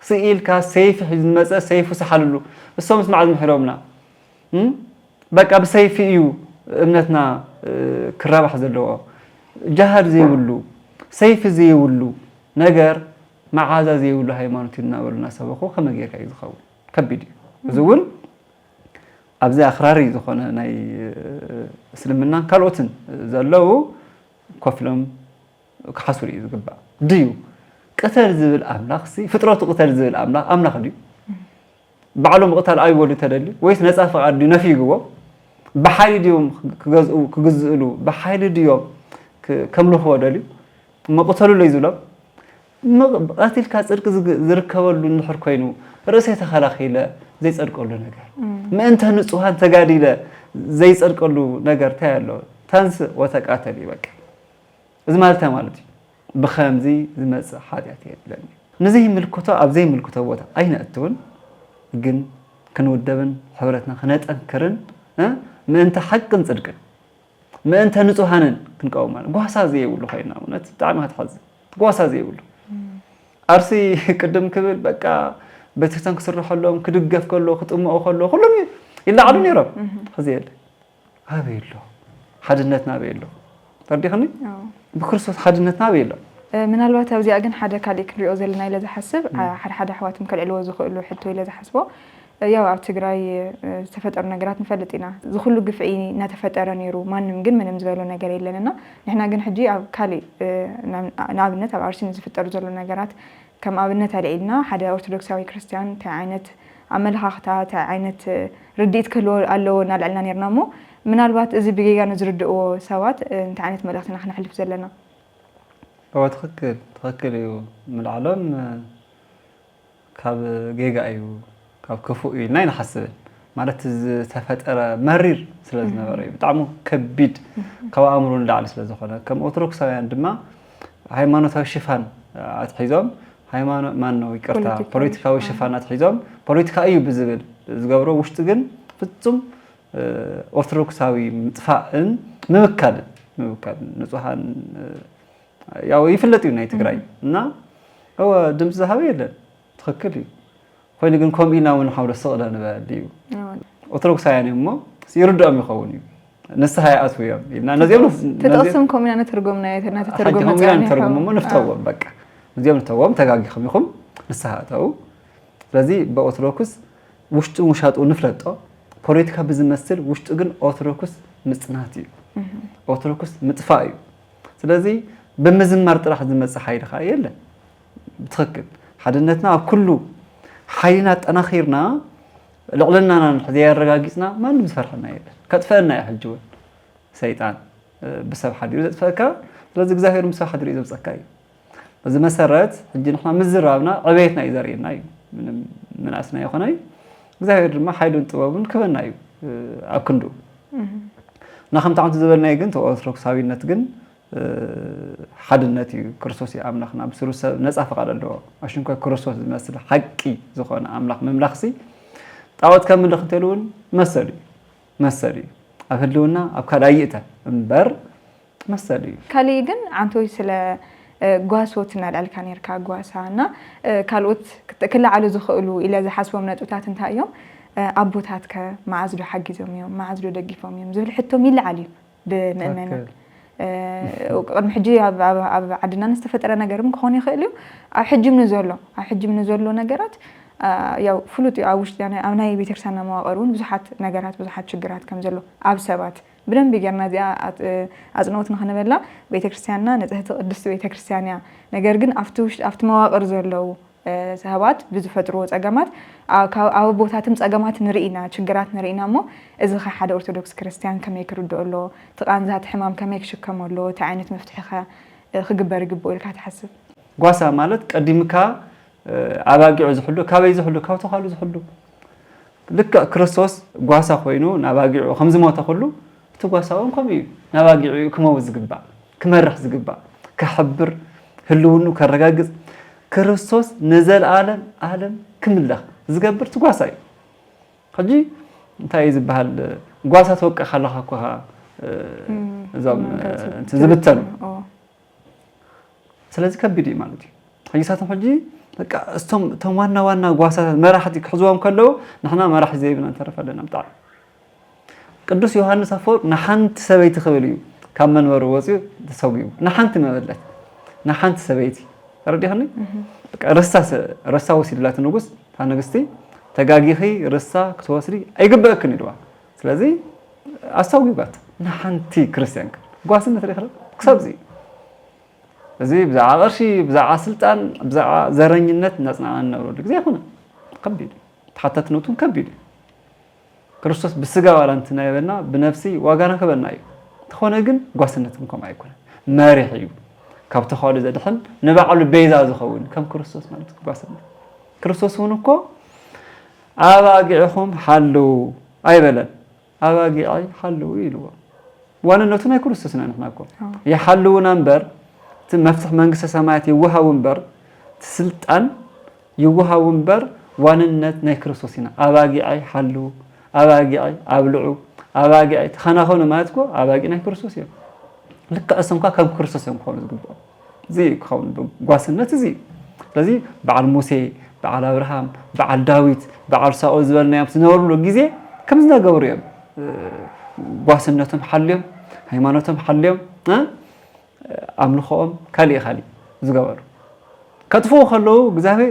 ስኢልካ ሰይፊ ሒዙ ዝመጸ ሰይፉ ሰሓልሉ። እሶምስ መዓዝ ምሒሮምና? እም? በቃ ብሰይፊ እዩ እምነትና፣ እ፣ ክረባሕ ዘለዎ። ጃሃድ ዘይብሉ፣ ሰይፊ ዘይብሉ ነገር፣ መዓዛ ዘይብሉ ሃይማኖት እዩ እናበሉ እናሰበኹ ከመይ ጌርካ እዩ ዝኸውን? ከቢድ እዩ። እዚ እውን ኣብዚ ኣኽራሪ ዝኾነ ናይ፣ እ፣ እስልምናን ካልኦትን ዘለዉ ኮፍ ኢሎም ክሓስሩ እዩ ዝግባእ። ድዩ? ቅተል ዝብል ኣምላኽ ሲ፣ ፍጥረቱ ቅተል ዝብል ኣምላኽ፣ ኣምላኽ ድዩ? ባዕሎም ምቕታል ኣብይ ወዲ ተደልዩ? ወይስ ነጻ ፍቓድ ድዩ ነፊግዎ? ብሓይሊ ድዮም ክገዝኡ፣ ክግዝእሉ? ብሓይሊ ድዮም ክ-፣ ከምልኽዎ ደልዩ? እሞ ቅተሉለይ ዝብሎም? ምቕ-፣ ቀቲልካ ጽድቂ ዝግ-፣ ዝርከበሉ እንድሕር ኮይኑ፣ ርእሰይ ተኸላኺለ ዘይጸድቀሉ ነገር። እም። ምእንተ ንጹሃን ተጋዲለ ዘይጸድቀሉ ነገር እንታይ ኣሎ? ተንስእ ወተቃተል እዩ በቃ። እዚ ማለት እንታይ ማለት እዩ? ብኸምዚ ዝመጽእ ሓጢኣት የለን። ንዘይምልከቶ ኣብ ዘይምልከቶ ቦታ ኣይነእትውን፣ ግን ክንውደብን ሕብረትና ክነጠንክርን፣ እ፣ ምእንተ ሓቅን ጽድቅን፣ ምእንተ ንጹሃንን ክንቀውም ማለት ጓሳ ዘይብሉ ኮይና፣ እውነት ብጣዕሚ እያ ትሓዝን። ጓሳ ዘይብሉ። ኣርሲ ቅድም ክብል በቃ ቤተክርስትያን ክስርሐሎም፣ ክድገፍ ከሎ፣ ክጥመቑ ከሎ፣ ኩሎም ይለዓሉ ነይሮም። ሕዚ የለ። ኣበይ ኣሎ? ሓድነትና ኣበይ ኣሎ? ተረዲኽኒ? ብክርስቶስ ሓድነትና ኣበይ ኣሎ? ምናልባት ኣብዚኣ ግን ሓደ ካሊእ ክንሪኦ ዘለና ኢለ ዝሓስብ፣ ሓደ ሓደ ኣሕዋትም ከልዕልዎ ዝኽእሉ ሕቶ ኢለ ዝሓስቦ፣ ያው ኣብ ትግራይ ዝተፈጠሩ ነገራት ንፈልጥ ኢና። ዝኹሉ ግፍዒ እናተፈጠረ ነይሩ፣ ማንም ግን ምንም ዝበሎ ነገር የለን እና ንሕና ግን ሕጂ ኣብ ካሊእ ንኣብነት ኣብ ኣርሲ ንዝፍጠሩ ዘሎ ነገራት ከም ኣብነት ኣልዒልና ሓደ ኦርቶዶክሳዊ ክርስትያን እንታይ ዓይነት ኣመለኻኽታ እንታይ ዓይነት ርድኢት ክህልዎ ኣለዎ እናልዕልና ነርና እሞ ምናልባት እዚ ብጌጋ ንዝርድእዎ ሰባት እንታይ ዓይነት መልእኽትና ክነሕልፍ ዘለና? እወ ትኽክል ትኽክል እዩ ምልዓሎም ካብ ጌጋ እዩ ካብ ክፉእ እዩ ኢልና ኣይንሓስብን ማለት ዝተፈጠረ መሪር ስለ ዝነበረ እዩ ብጣዕሚ ከቢድ ካብ ኣእምሮ ንላዕሊ ስለ ዝኾነ ከም ኦርቶዶክሳውያን ድማ ሃይማኖታዊ ሽፋን ኣትሒዞም ሃይማኖት ማን ነው ይቅርታ ፖለቲካዊ ሽፋን ኣትሒዞም ፖለቲካ እዩ ብዝብል ዝገብሮ ውሽጢ ግን ፍጹም ኦርቶዶክሳዊ ምጥፋእን ምብካልን ምብካልን ንጹሃን ያው ይፍለጥ እዩ ናይ ትግራይ እና እወ ድምፂ ዝሃበ የለን ትኽክል እዩ ኮይኑ ግን ከምኡ ኢልና እውን ሓውለ ስቕለ ንበል እዩ ኦርቶዶክሳውያን እዮም እሞ ይርድኦም ይኸውን እዩ ንስሓ ይኣትዉ እዮም ኢልና ነዚኦም ተጠቕስም ከምኡ ኢና ንትርጎም ናይ ናተተርጎመ ንተርጉም እሞ ንፍተዎም በቃ ነዚኦም ንተዎም ተጋጊኹም ኢኹም ንስሓ እተው ስለዚ ብኦርቶዶክስ ውሽጡ ውሻጡ ንፍለጦ ፖለቲካ ብዝመስል ውሽጡ ግን ኦርቶዶክስ ምፅናት እዩ ኦርቶዶክስ ምጥፋእ እዩ ስለዚ ብምዝማር ጥራሕ ዝመፅእ ሓይሊ ከዓ የለን ብትኽክል ሓድነትና ኣብ ኩሉ ሓይልና ኣጠናኺርና ልዕልናና እንድሕር ዘየረጋጊፅና ማንም ዝፈርሐና የለን ከጥፈአና እዩ ሕጂ እውን ሰይጣን ብሰብ ሓዲሩ ዘጥፈእካ ስለዚ እግዚኣብሔር ምሰብ ሓዲሩ እዩ ዘብፀካ እዩ በዚ መሰረት ሕጂ ንሕና ምዝራብና ዕቤትና እዩ ዘርእየና እዩ ምንም ምንኣስና ይኾነ እዩ እግዚኣብሔር ድማ ሓይሉን ጥበቡን ክበና እዩ ኣብ ክንዱ እና ከምቲ ዓንቱ ዝበልናዮ ግን ኦርቶዶክሳዊነት ግን ሓድነት እዩ ክርስቶስ እዩ ኣምላኽና ብስሩ ሰብ ነፃ ፍቓድ ኣለዎ ኣሽንኳይ ክርስቶስ ዝመስል ሓቂ ዝኾነ ኣምላኽ ምምላኽሲ ጣዖት ካብ ምልኽ እንተሉ እውን መሰሉ እዩ መሰል እዩ ኣብ ህልውና ኣብ ካልእ ኣይእተ እምበር መሰል እዩ ካሊእ ግን ዓንቶይ ስለ ጓሶት እናልዐልካ ነርካ ጓሳ እና ካልኦት ክለዓሉ ዝኽእሉ ኢለ ዝሓስቦም ነጥብታት እንታይ እዮም ኣቦታትከ መዓዝ ዶ ሓጊዞም እዮም መዓዝ ዶ ደጊፎም እዮም ዝብል ሕቶም ይለዓል እዩ ብምእመናን ቅድሚ ሕጂ ኣብ ዓድና ዝተፈጠረ ነገር እውን ክኾን ይኽእል እዩ ኣብ ሕጂ ምንዘሎ ኣብ ሕጂ ምንዘሎ ነገራት ያው ፍሉጥ እዩ ኣብ ውሽጢ ኣብ ናይ ቤተክርስትያንና መዋቅር እውን ብዙሓት ነገራት ብዙሓት ችግራት ከም ዘሎ ኣብ ሰባት ብደንቢ ጌርና እዚኣ ኣፅንኦት ንክንበላ ቤተክርስትያንና ንፅህቲ ቅድስቲ ቤተክርስትያን እያ ነገር ግን ኣብቲ ውሽጢ ኣብቲ መዋቅር ዘለዉ ሰባት ብዝፈጥርዎ ፀገማት ኣብ ኣቦታትም ፀገማት ንርኢ ኢና ችግራት ንርኢ ኢና እሞ እዚ ከ ሓደ ኦርቶዶክስ ክርስትያን ከመይ ክርድኦ ኣሎ እቲ ቃንዛ እቲ ሕማም ከመይ ክሽከሞ ኣሎ እቲ ዓይነት መፍትሒ ከ ክግበር ይግብኦ ኢልካ ትሓስብ ጓሳ ማለት ቀዲምካ ኣባጊዑ ዝሕሉ ካበይ ዝሕሉ ካብ ተዃሉ ዝሕሉ ልክዕ ክርስቶስ ጓሳ ኮይኑ ንኣባጊዑ ከም ዝሞተ ኩሉ እቲ ጓሳ እውን ከምኡ እዩ ንኣባጊዑ እዩ ክመውት ዝግባእ ክመርሕ ዝግባእ ክሕብር ህልውኑ ከረጋግፅ ክርስቶስ ንዘለኣለም ኣለም ክምለኽ ዝገብር እቲ ጓሳ እዩ ሕጂ እንታይ እዩ ዝበሃል ጓሳ ተወቀ ካለካ እኮ እዞም ዝብተኑ ስለዚ ከቢድ እዩ ማለት እዩ ሕጂ ሳቶም ሕጂ በቃ እስቶም እቶም ዋና ዋና ጓሳታት መራሕቲ ክሕዝዎም ከለዉ ንሕና መራሒ ዘይብና ንተርፍ ኣለና ብጣዕሚ ቅዱስ ዮሃንስ ኣፈወርቅ ንሓንቲ ሰበይቲ ክብል እዩ ካብ መንበሩ ወፅኡ ተሰጒቡ ንሓንቲ መበለት ንሓንቲ ሰበይቲ ተረዲኽኒ ርሳ ወሲድላት ንጉስ እታ ንግስቲ ተጋጊኺ ርሳ ክትወስዲ ኣይግበእክን ኢልዋ ስለዚ ኣስተውግባት ንሓንቲ ክርስትያን ጓስነት ርኢኽላ ክሳብ እዚ እዚ ብዛዕባ ቅርሺ ብዛዕባ ስልጣን ብዛዕባ ዘረኝነት እናፅናዕና ንነብረሉ ግዜ ኣይኮነ ከቢድ እዩ ተሓታትነቱ እውን ከቢድ እዩ ክርስቶስ ብስጋ ዋላ እንትናየበና ብነፍሲ ዋጋ ረክበና እዩ እንተኾነ ግን ጓስነት እውን ከምኡ ኣይኮነ መሪሕ እዩ ካብ ተኻሉ ዘድሕን ንባዕሉ ቤዛ ዝኸውን ከም ክርስቶስ ማለት ጓስነት ክርስቶስ እውን እኮ ኣባጊዕኹም ሓልው ኣይበለን ኣባጊዐይ ሓልው ኢልዎ ዋንነቱ ናይ ክርስቶስ ኢና ንሕና እኮ ይሓልውና እምበር እቲ መፍትሕ መንግስተ ሰማያት ይወሃቡ እምበር እቲ ስልጣን ይወሃቡ እምበር ዋንነት ናይ ክርስቶስ ኢና ኣባጊዐይ ሓልው ኣባጊዐይ ኣብልዑ ኣባጊዐይ ተኸናኸኑ ማለት እኮ ኣባጊዕ ናይ ክርስቶስ እዮም ልክዕ እሶም ከዓ ከም ክርስቶስ እዮም ክኾኑ ዝግብኦም እዚ ክኸውን ጓስነት እዚ ስለዚ በዓል ሙሴ፣ በዓል ኣብርሃም፣ በዓል ዳዊት፣ በዓል ሳኦል ዝበልናዮም ዝነበሩሉ ግዜ ከምዚ እናገበሩ እዮም እ፣ ጓስነቶም ሓልዮም፣ ሃይማኖቶም ሓልዮም እ፣ ኣምልኾኦም ካሊእ ካሊእ ዝገበሩ። ከጥፍኡ ከለዉ እግዚኣብሔር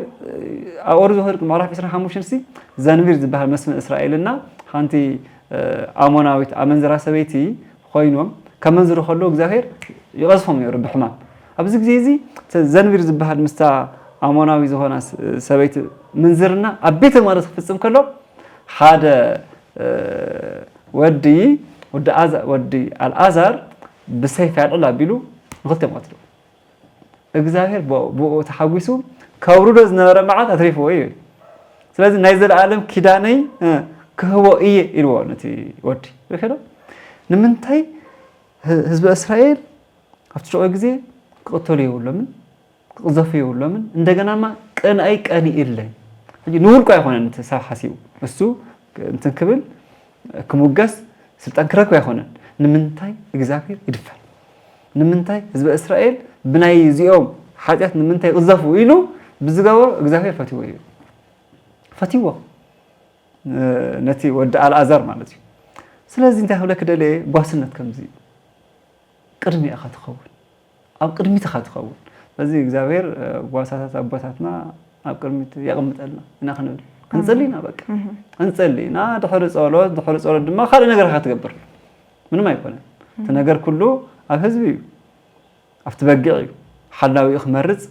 ኣብ ኦሪት ዘኍልወልድ ምዕራፍ ዕስራን ሓሙሽተን ሲ ዘንቢር ዝበሃል መስፍን እስራኤልና ሓንቲ ኣሞናዊት ኣመንዝራ ሰበይቲ ኮይኖም ከመንዝሩ ከለዉ እግዚኣብሔር ይቐዝፎም ነይሩ ብሕማም። ኣብዚ ግዜ እዚ ዘንቢር ዝበሃል ምስታ ኣሞናዊ ዝኾና ሰበይቲ ምንዝርና ኣብ ቤተ መቕደስ ክፍጽም ከሎ ሓደ ወዲ ወዲ ኣልኣዛር ብሰይፊ ኣልዕል ኣቢሉ ንክልቲኦም ቀትሉ። እግዚኣብሔር ብኡ ተሓጒሱ ከውርዶ ዝነበረ መዓት ኣትሪፍዎ እዩ። ስለዚ ናይ ዘለኣለም ኪዳነይ ክህቦ እየ ኢልዎ ነቲ ወዲ። ርኢኽዶ? ንምንታይ ህዝቢ እስራኤል ኣብቲ ሽዑ ግዜ ክቕተሉ የብሎምን፣ ክቕዘፉ የብሎምን። እንደገና ድማ ቅንኣይ ቀኒእለይ። ሕጂ ንውልቁ ኣይኮነን እቲ ሰብ ሓሲቡ። እሱ እንትን ክብል ክሙገስ ስልጣን ክረክብ ኣይኮነን። ንምንታይ እግዚኣብሔር ይድፈር? ንምንታይ ህዝቢ እስራኤል ብናይ እዚኦም ሓጢኣት ንምንታይ ይቕዘፉ ኢሉ ብዝገበሮ እግዚኣብሔር ፈትዎ እዩ። ፈትዎ። ነቲ ወዲ ኣልኣዛር ማለት እዩ። ስለዚ እንታይ ክብለክ ደለየ ጓስነት ከምዚ እዩ። ቅድሚ ኢኻ ትኸውን። ኣብ ቅድሚት ኢኻ ትኸውን። ስለዚ እግዚኣብሔር ጓሳታት ኣቦታትና ኣብ ቅድሚት የቕምጠልና ኢና ክንብል ክንጽሊ ኢና። በቃ ክንጽሊ ኢና። ድሕሪ ጸሎት ድሕሪ ጸሎት ድማ ካልእ ነገር ኢኻ ትገብር። ምንም ኣይኮነን። እቲ ነገር ኩሉ ኣብ ህዝቢ እዩ። ኣብቲ በጊዕ እዩ። ሓላዊኡ ክመርጽ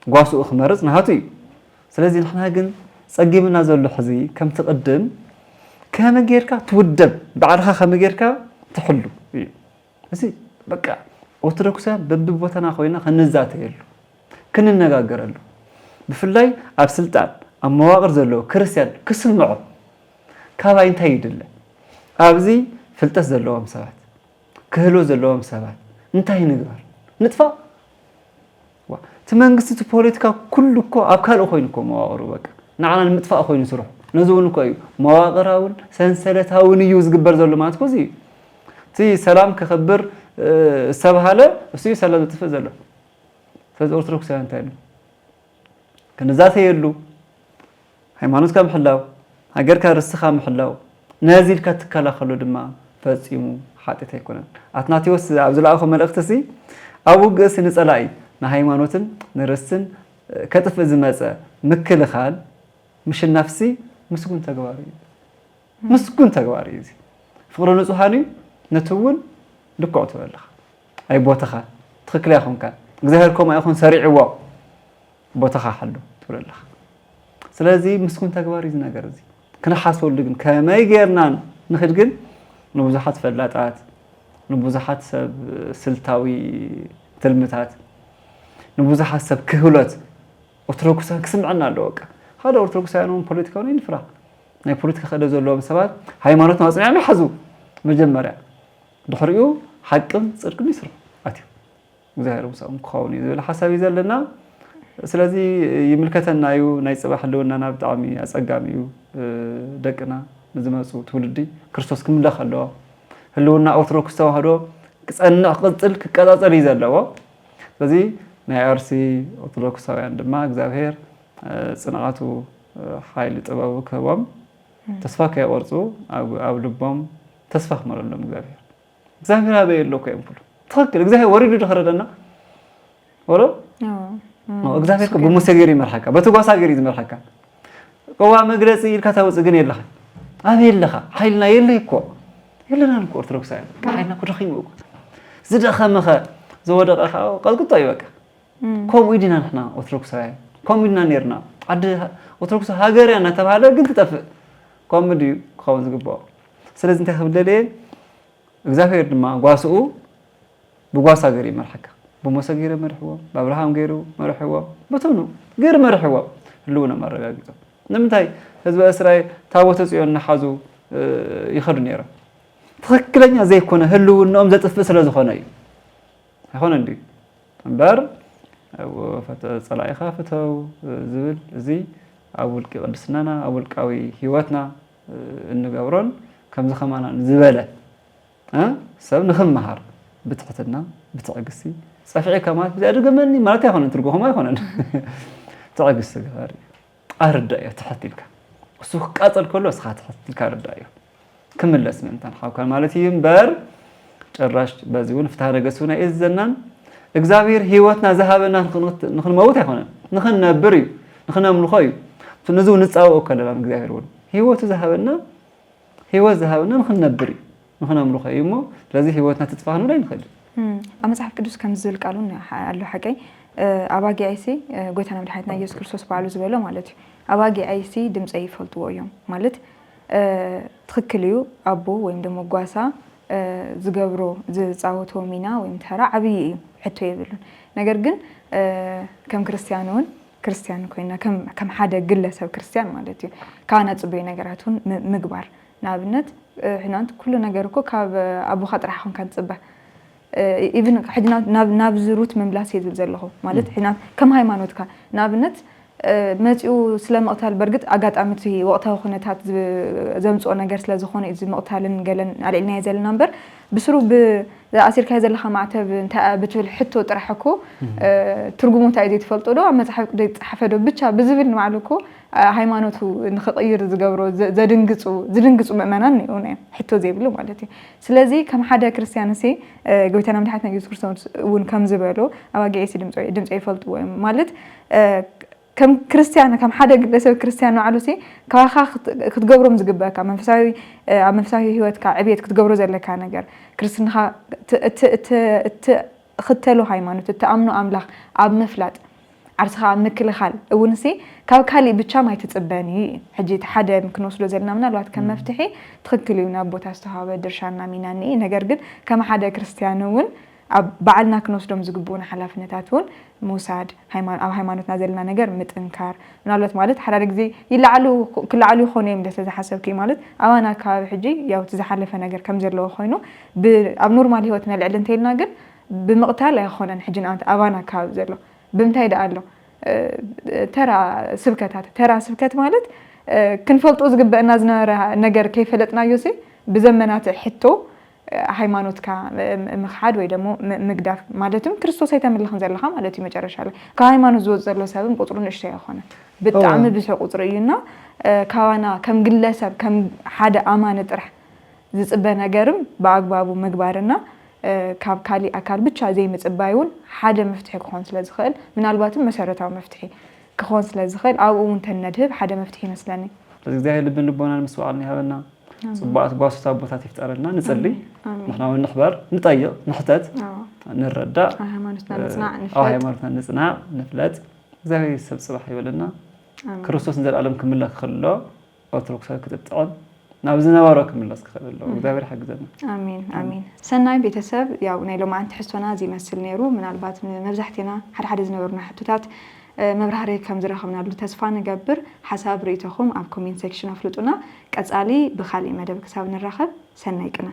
ጓስኡ ክመርጽ ናሃቱ እዩ። ስለዚ ንሕና ግን ጸጊምና ዘሎ ሕዚ ከምቲ ቅድም ከመይ ጌርካ ትውደብ ባዕልኻ ከመይ ጌርካ ትሕሉ እዩ። እዚ በቃ ኦርቶዶክሳውያን በብቦታና ኮይና ክንዛተየሉ፣ ክንነጋገረሉ፣ ብፍላይ ኣብ ስልጣን ኣብ መዋቕር ዘለዉ ክርስትያን ክስምዖ ካባይ እንታይ ይድለ? ኣብዚ ፍልጠት ዘለዎም ሰባት፣ ክህሎ ዘለዎም ሰባት እንታይ ንግበር? ንጥፋእ? እቲ መንግስቲ እቲ ፖለቲካ ኩሉ እኮ ኣብ ካልእ ኮይኑ እኮ መዋቕሩ በቃ ንዓና ንምጥፋእ ኮይኑ ስርሑ። ነዚ እውን እኮ እዩ መዋቕራውን ሰንሰለታውን እዩ ዝግበር ዘሎ ማለት እኮ እዚ እዩ። እቲ ሰላም ክኽብር ዝተባሃለ እሱ እዩ ሰላም ዘጥፍእ ዘሎ። ስለዚ ኦርቶዶክሳውያን እንታይ ኢሉ ክንዛተየሉ፣ ሃይማኖትካ ምሕላው፣ ሃገርካ ርስኻ ምሕላው፣ ነዚ ኢልካ ትከላኸሎ ድማ ፈጺሙ ሓጢኣት ኣይኮነን። ኣትናቴዎስ ኣብ ዝለኣኾ መልእኽቲ ሲ ኣብ ውግእሲ ንጸላኢ ንሃይማኖትን ንርስትን ከጥፍእ ዝመጸ ምክልኻል ምሽናፍሲ ምስጉን ተግባር እዩ። ምስጉን ተግባር እዩ እዚ። ፍቕሪ ንጹሃን እዩ፣ ነቲ እውን ልክዑ ትብል ኣለኻ። ኣይ ቦታኻ ትኽክል ኣይኮንካን። እግዚኣብሔር ከምኡ ኣይኮን ሰሪዕዎ። ቦታኻ ሓሉ ትብል ኣለኻ። ስለዚ ምስጉን ተግባር እዩ እዚ ነገር እዚ። ክንሓስበሉ ግን ከመይ ጌርና ንኽድ ግን ንብዙሓት ፈላጣት ንብዙሓት ሰብ ስልታዊ ትልምታት ንብዙሓት ሰብ ክህሎት ኦርቶዶክሳውያን ክስምዐና ኣለዎ። በቃ ሓደ ኦርቶዶክሳውያን እውን ፖለቲካውን ይንፍራ ናይ ፖለቲካ ክእለት ዘለዎም ሰባት ሃይማኖትና ኣፅኒዖም ይሓዙ መጀመርያ ድሕሪኡ ሓቅን ፅድቅን ይስርሑ ኣትዮም እግዚኣብሔር ምሳኦም ክኸውን እዩ ዝብል ሓሳብ እዩ ዘለና። ስለዚ ይምልከተና እዩ። ናይ ፅባሕ ህልውናና ብጣዕሚ ኣፀጋሚ እዩ። ደቅና ንዝመፁ ትውልዲ ክርስቶስ ክምለኽ ኣለዎ። ህልውና ኦርቶዶክስ ተዋህዶ ክፀንዕ ክቕፅል ክቀፃፀል እዩ ዘለዎ። ስለዚ ናይ ኣርሲ ኦርቶዶክሳውያን ድማ እግዚኣብሔር ፅንዓቱ ሓይሊ ጥበቡ ክህቦም ተስፋ ከየቆርፁ ኣብ ልቦም ተስፋ ክመለሎም እግዚኣብሔር እግዚኣብሔር ኣበይ ኣሎ እኮ እዮም ክብሉ። ትኽክል እግዚኣብሔር ወሪዱ ዶ ከረደና ወሎ እግዚኣብሔር ብሙሴ ገይሩ ይመርሓካ በቲ ጓሳ ገይሩ ዝመርሓካ። እዋ መግለፂ ኢልካ ታውፅእ ግን የለኻ ኣበይ ኣለኻ ሓይልና የለይ እኮ የለናን እኮ ኦርቶዶክሳውያን ሓይልና እኮ ደኺሙ እኮ ዝደኸመኸ ዝወደቐ ከዓ ቀጥቅጦ እዩ በቃ። ከምኡ ዲና ንሕና ኦርቶዶክሳውያን ከምኡ ዲና ነርና ዓዲ ኦርቶዶክስ ሃገር እያ እናተባሃለ ግን ትጠፍእ። ከምኡ ድዩ ክኸውን ዝግባኦ? ስለዚ እንታይ ክብል ደልየ እግዚኣብሔር ድማ ጓስኡ ብጓሳ ገይሩ ይመርሓካ። ብሞሰ ገይሩ መርሕዎ ብኣብርሃም ገይሩ መርሕዎ በተኑ ገይሩ መርሕዎ ህልውኖም ኣረጋጊጾም። ንምንታይ ህዝበ እስራኤል ታቦተ ጽዮን እናሓዙ ይኸዱ ነይሮም? ትኽክለኛ ዘይኮነ ህልውናኦም ዘጥፍእ ስለ ዝኾነ እዩ። ኣይኮነን ድዩ? እምበር ጸላኢኻ ፍተው ዝብል እዚ ኣብ ውልቂ ቅድስናና ኣብ ውልቃዊ ህይወትና እንገብሮን ከምዚ ከማና ዝበለ ሰብ ንኽመሃር ብትሕትና ብትዕግስቲ ጸፊዐካ ማለት ብዚኣ ድገመኒ ማለት ኣይኮነን ትርጉ ከምኡ ኣይኮነን። ትዕግስቲ ግበር፣ ኣርዳእዮ ትሕት ኢልካ። እሱ ክቃጸል ከሎ እስኻ ትሕት ኢልካ ኣርዳእዮ። ክምለስ ምእንታን ሓውካ ማለት እዩ እምበር፣ ጭራሽ በዚ እውን ፍትሐ ነገስት እውን ኣየእዝዘናን። እግዚኣብሔር ህይወትና ዝሃበና ንኽንት-፣ ንኽንመውት ኣይኮነን፣ ንኽንነብር እዩ፣ ንኽነምልኾ እዩ። ነዚ እውን ንጻወኦ ከለና እግዚኣብሔር እውን ህይወቱ ዝሃበና፣ ህይወት ዝሃበና ንኽንነብር እዩ፣ ንኽነምልኾ እዩ እሞ፣ ስለዚ ህይወትና ትጥፋ ክንብል ኣይንኽእልን። እም፣ ኣብ መጽሓፍ ቅዱስ ከምዚ ዝብል ቃል እውን ኣሎ ሓቀይ፣ እ፣ ኣባጊዐይሲ፣ እ፣ ጎይታና መድሓኒትና ኢየሱስ ክርስቶስ ባዕሉ ዝበሎ ማለት እዩ። ኣባጊዐይሲ ድምፀይ ይፈልጥዎ እዮም ማለት፣ እ፣ ትኽክል እዩ። ኣቦ ወይም ደሞ ጓሳ፣ እ፣ ዝገብሮ፣ ዝፃወቶ ሚና ወይም ተራ ዓብዪ እዩ፣ ሕቶ የብሉን። ነገር ግን፣ እ፣ ከም ክርስትያን እውን፣ ክርስትያን ኮይና፣ ከም፣ ከም ሓደ ግለሰብ ክርስትያን ማለት እዩ፣ ካባና ዝፅበዩ ነገራት እውን ም-፣ ምግባር። ንኣብነት፣ እ፣ ሕናንት ኩሉ ነገር እኮ ካብ ኣቦኻ ጥራሕ ኾንካ ትፅበ። እ፣ ኢቭን ሕጂ ናብ፣ ናብ፣ ናብዚ ሩት ምምላስ እየ ዝብል ዘለኹ። ማለት፣ እም። ሕናንት ከም ሃይማኖትካ፣ ንኣብነት፣ እ፣ መፂኡ ስለ ምቕታል፣ በርግጥ ኣጋጣሚ እቲ ወቕታዊ ኩነታት ዝ-፣ ዘምፅኦ ነገር ስለ ዝኾነ እዩ፣ እዚ ምቕታልን ገለን ኣልዒልናዮ ዘለና እምበር፣ ብስሩ ብ-፣ ኣሲርካዮ ዘለኻ ማዕተብ እንታይ እያ ብትብል ሕቶ ጥራሕ እኮ፣ እም። እ፣ ትርጉሙ እንታይ እዩ ዘይትፈልጦ ዶ? ኣብ መጽሓፍ ቅዱስ ዘይተጻሓፈ ዶ? ብቻ ብዝብል ንባዕሉ እኮ፣ እ፣ ሃይማኖቱ ንኽቕይር ዝገብሮ ዘ-፣ ዘድንግጹ፣ ዝድንግጹ ምእመናን እኔዉ፣ ናይ ሕቶ ዘይብሉ ማለት እዩ። ስለዚ ከም ሓደ ክርስትያን ሲ፣ እ፣ ጎይታና መድሓኒትና ኢየሱስ ክርስቶስ እውን ከም ዝበሎ፣ "ኣባጊዐይሲ ድምፀ-፣ ድምፀይ ይፈልጥዎ እዮም" ማለት፣ እ፣ ከም ክርስትያን፣ ከም ሓደ ግለሰብ ክርስትያን ንባዕሉ ሲ፣ ካባኻ ክት-፣ ክትገብሮም ዝግበእካ መንፈሳዊ፣ እ፣ ኣብ መንፈሳዊ ህይወትካ ዕብየት ክትገብሮ ዘለካ ነገር፣ ክርስትናኻ ት-፣ እት-፣ እት-፣ እትኽተሎ ሃይማኖት፣ እትኣምኖ ኣምላኽ ኣብ ምፍላጥ፣ ዓርስኻ ኣብ ምክልኻል እውን ሲ፣ ካብ ካሊእ ብቻም ኣይትጽበን እዩ። ሕጂ እቲ ሓደ ክንወስዶ ዘለና ምናልባት ከም እም። መፍትሒ ትኽክል እዩ፣ ናብ ቦታ ዝተዋህበ ድርሻና ሚና እኒኤ። ነገር ግን ከም ሓደ ክርስትያን እውን ኣብ ባዕልና ክንወስዶም ዝግብኡና ሓላፍነታት እውን ምውሳድ፣ ሃይማ-፣ ኣብ ሃይማኖትና ዘለና ነገር ምጥንካር፣ ምናልባት ማለት ሓደ ሓደ ግዜ ይለዓሉ፣ ክለዓሉ ይኾኑ እዮም ኢለ ስለ ዝሓሰብኩ እዩ። ማለት ኣባና ከባቢ ሕጂ ያው እቲ ዝሓለፈ ነገር ከም ዘለዎ ኮይኑ ብ-፣ ኣብ ኖርማል ህይወት ነልዕል እንተኢልና ግን ብምቕታል ኣይኾነን ሕጂ ንኣብነት ኣባና ከባቢ ዘሎ። ብምንታይ ደኣ ኣሎ? እ፣ ተራ ስብከታት፣ ተራ ስብከት ማለት፣ እ፣ ክንፈልጦ ዝግበአና ዝነበረ ነገር ከይፈለጥናዮ ሲ ብዘመናት ሕቶ፣ እ፣ ሃይማኖትካ ም-፣ ምኽሓድ ወይ ደሞ ም-፣ ምግዳፍ ማለትም ክርስቶስ ኣይተምልኽን ዘለኻ ማለት እዩ መጨረሻ ላይ። ካብ ሃይማኖት ዝወጽእ ዘሎ ሰብም ቁጽሩ ንእሽተይ ኣይኮነን። ብጣዕሚ እወ። ብዙሕ ቁጽሪ እዩና፣ እ፣ ካባና ከም ግለሰብ፣ ከም ሓደ ኣማኒ ጥራሕ ዝጽበ ነገርም ብኣግባቡ ምግባርና፣ እ፣ ካብ ካሊእ ኣካል ብቻ ዘይምጽባይ እውን ሓደ መፍትሒ ክኾን ስለ ዝኽእል፣ ምናልባትም መሰረታዊ መፍትሒ ክኾን ስለ ዝኽእል፣ ኣብኡ እውን ተነድህብ ሓደ መፍትሒ ይመስለኒ። ስለዚ እግዚኣብሔር ልብን ልቦናን ምስትውዓልን ይሃበና። ኣሜን። ጽቡቓት ጓሶት ኣቦታት ይፍጠረልና። ንጸሊ። ኣሜን። ኣሜን። ንሕና እውን ንሕበር፣ ንጠይቕ፣ ንሕተት፣ ኣዎ። ንረዳእ። ኣብ ሃይማኖትና እ፣ ንጽናዕ፣ ኣብ ንፍለጥ። ሃይማኖትና ንጽናዕ፣ ንፍለጥ። እግዚኣብሔር ሰብ ጽባሕ ይበለና። ኣሜን። ክርስቶስ ንዘለኣለም ክምለኽ ከሎ ኦርቶዶክሳዊ ክትጥዕም ናብ ዝነበሮ ክምለስ ክኽእል ኣለዎ። እም። እግዚኣብሔር ይሓግዘና። ኣሜን፣ ኣሜን። ኣሜን። ሰናይ ቤተሰብ፣ ያው ናይ ሎማዓንቲ ትሕዝቶና እዚ ይመስል ነይሩ። ምናልባት ንመብዛሕትና ሓደ ሓደ ዝነበሩና ሕቶታት፣ እ፣ መብራህርሂ ከም ዝረኸብናሉ ተስፋ ንገብር። ሓሳብ ርእይቶኹም ኣብ ኮሜንት ሴክሽን ኣፍልጡና። ቀጻሊ ብኻሊእ መደብ ክሳብ ንራኸብ፣ ሰናይ ቅነ።